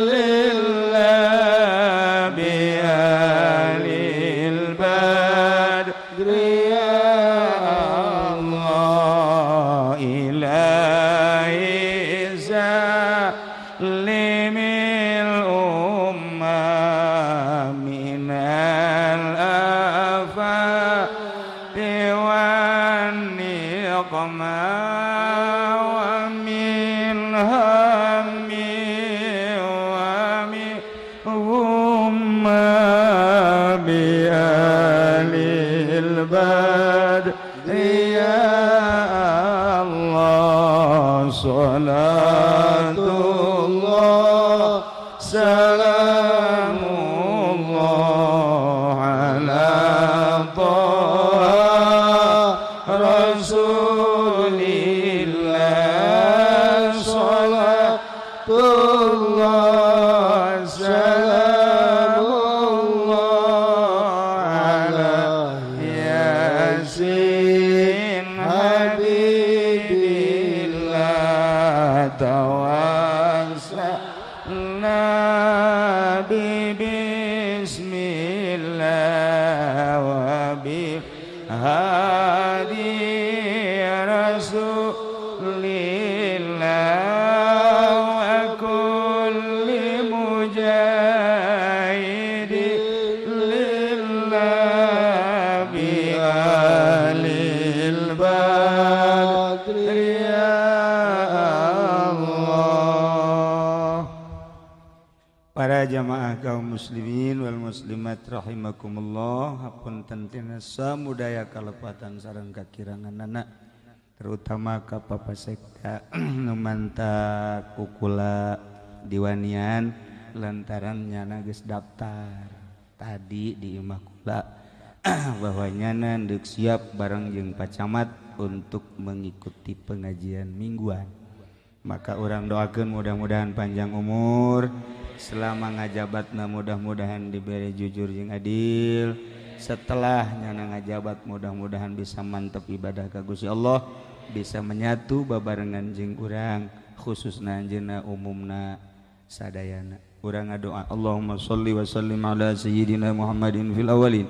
lillah bi ahlil badri ya Allah ilahi salimil ummah minal afati wan niqma wa min hammi wa min ghumma bi ahlil badri ya Allah salatullah salamullah ala Taha Rasulillah salatullah salamullah ala Yasin Habibillah tawassalna bi bismillah wa bi hadi rasulillah wa kulli mujahidin lillah bi ahlil badri ya Allah. Para jamaah kaum muslimin wal muslimat rahimakumullah, hapunten tina samudaya kalepatan sareng kakiranganana, terutama ka Papa Sekda nu mantak kukula diwanian lantaran nyana geus daftar tadi di imah kula bahwa nyana deuk siap bareng jeung Pak Camat untuk mengikuti pengajian mingguan. Maka orang doakeun mudah-mudahan panjang umur, selama ngajabatna mudah-mudahan diberi jujur jeung adil, Setelah nyana ngajabat, mudah-mudahan bisa mantep ibadah ka Gusti Allah, bisa menyatu babarengan jeung urang, khususna anjeunna, umumna sadayana. Urang ngadoa, Allahumma sholli wa sallim ala sayyidina Muhammadin fil awwalin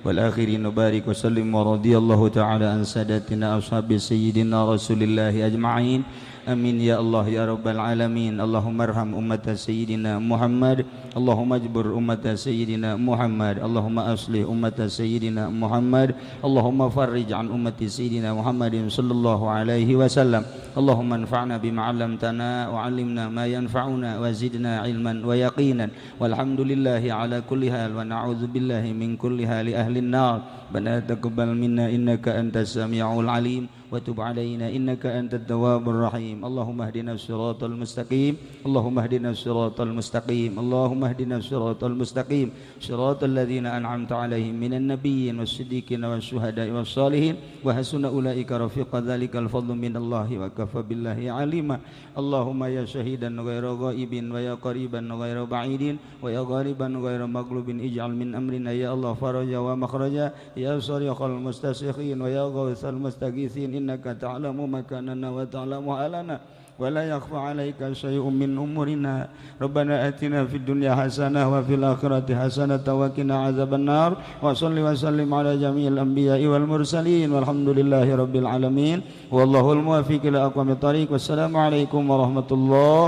wal akhirin wa barik wa sallim wa radiyallahu ta'ala an sadatina ashabi sayyidina Rasulillahi ajma'in. Amin ya Allah ya rabbal alamin. Allahumma arham ummata sayyidina Muhammad. Allahumma ajbur ummata sayyidina Muhammad. Allahumma aslih ummata sayyidina Muhammad. Allahumma farrij an ummati sayyidina Muhammadin sallallahu alaihi wasallam. Allahumma anfa'na bima 'allamtana wa 'allimna ma yanfa'una wa zidna ilman wa yaqinan. Walhamdulillahi ala kulli hal wa na'udzu billahi min kulli hali ahli an-nar. Rabbana taqabbal minna innaka antas samiul alim wa tub alaina innaka antat tawwabur rahim. Allahumma ihdina siratal mustaqim. Allahumma ihdina siratal mustaqim. Allahumma ihdina siratal mustaqim, siratal ladzina an'amta alaihim minan nabiyyin was-siddiqin wasyuhada'i was-salihin wa hasuna ulaika rafiqa. Dzalikal fadlu minallahi wa kafa billahi alima. Allahumma ya syahidan ghaira ghaibin wa ya qariban ghaira ba'idin wa ya ghaliban ghaira maghlubin, ij'al min amrina ya Allah faraja wa makhraja, ya sariqal mustasikhin wa ya ghawthal mustaghithin, innaka ta'lamu makanana wa ta'lamu halana wa la yakhfa 'alaika syai'un min umurina. Rabbana atina fid dunya hasanah wa fil akhirati hasanah wa qina adzabannar. Wa shalli wa sallim ala jami'il anbiya'i wal mursalin, walhamdulillahi rabbil alamin, wallahul muwaffiq ila aqwamit thariq. Wassalamu alaikum warahmatullahi.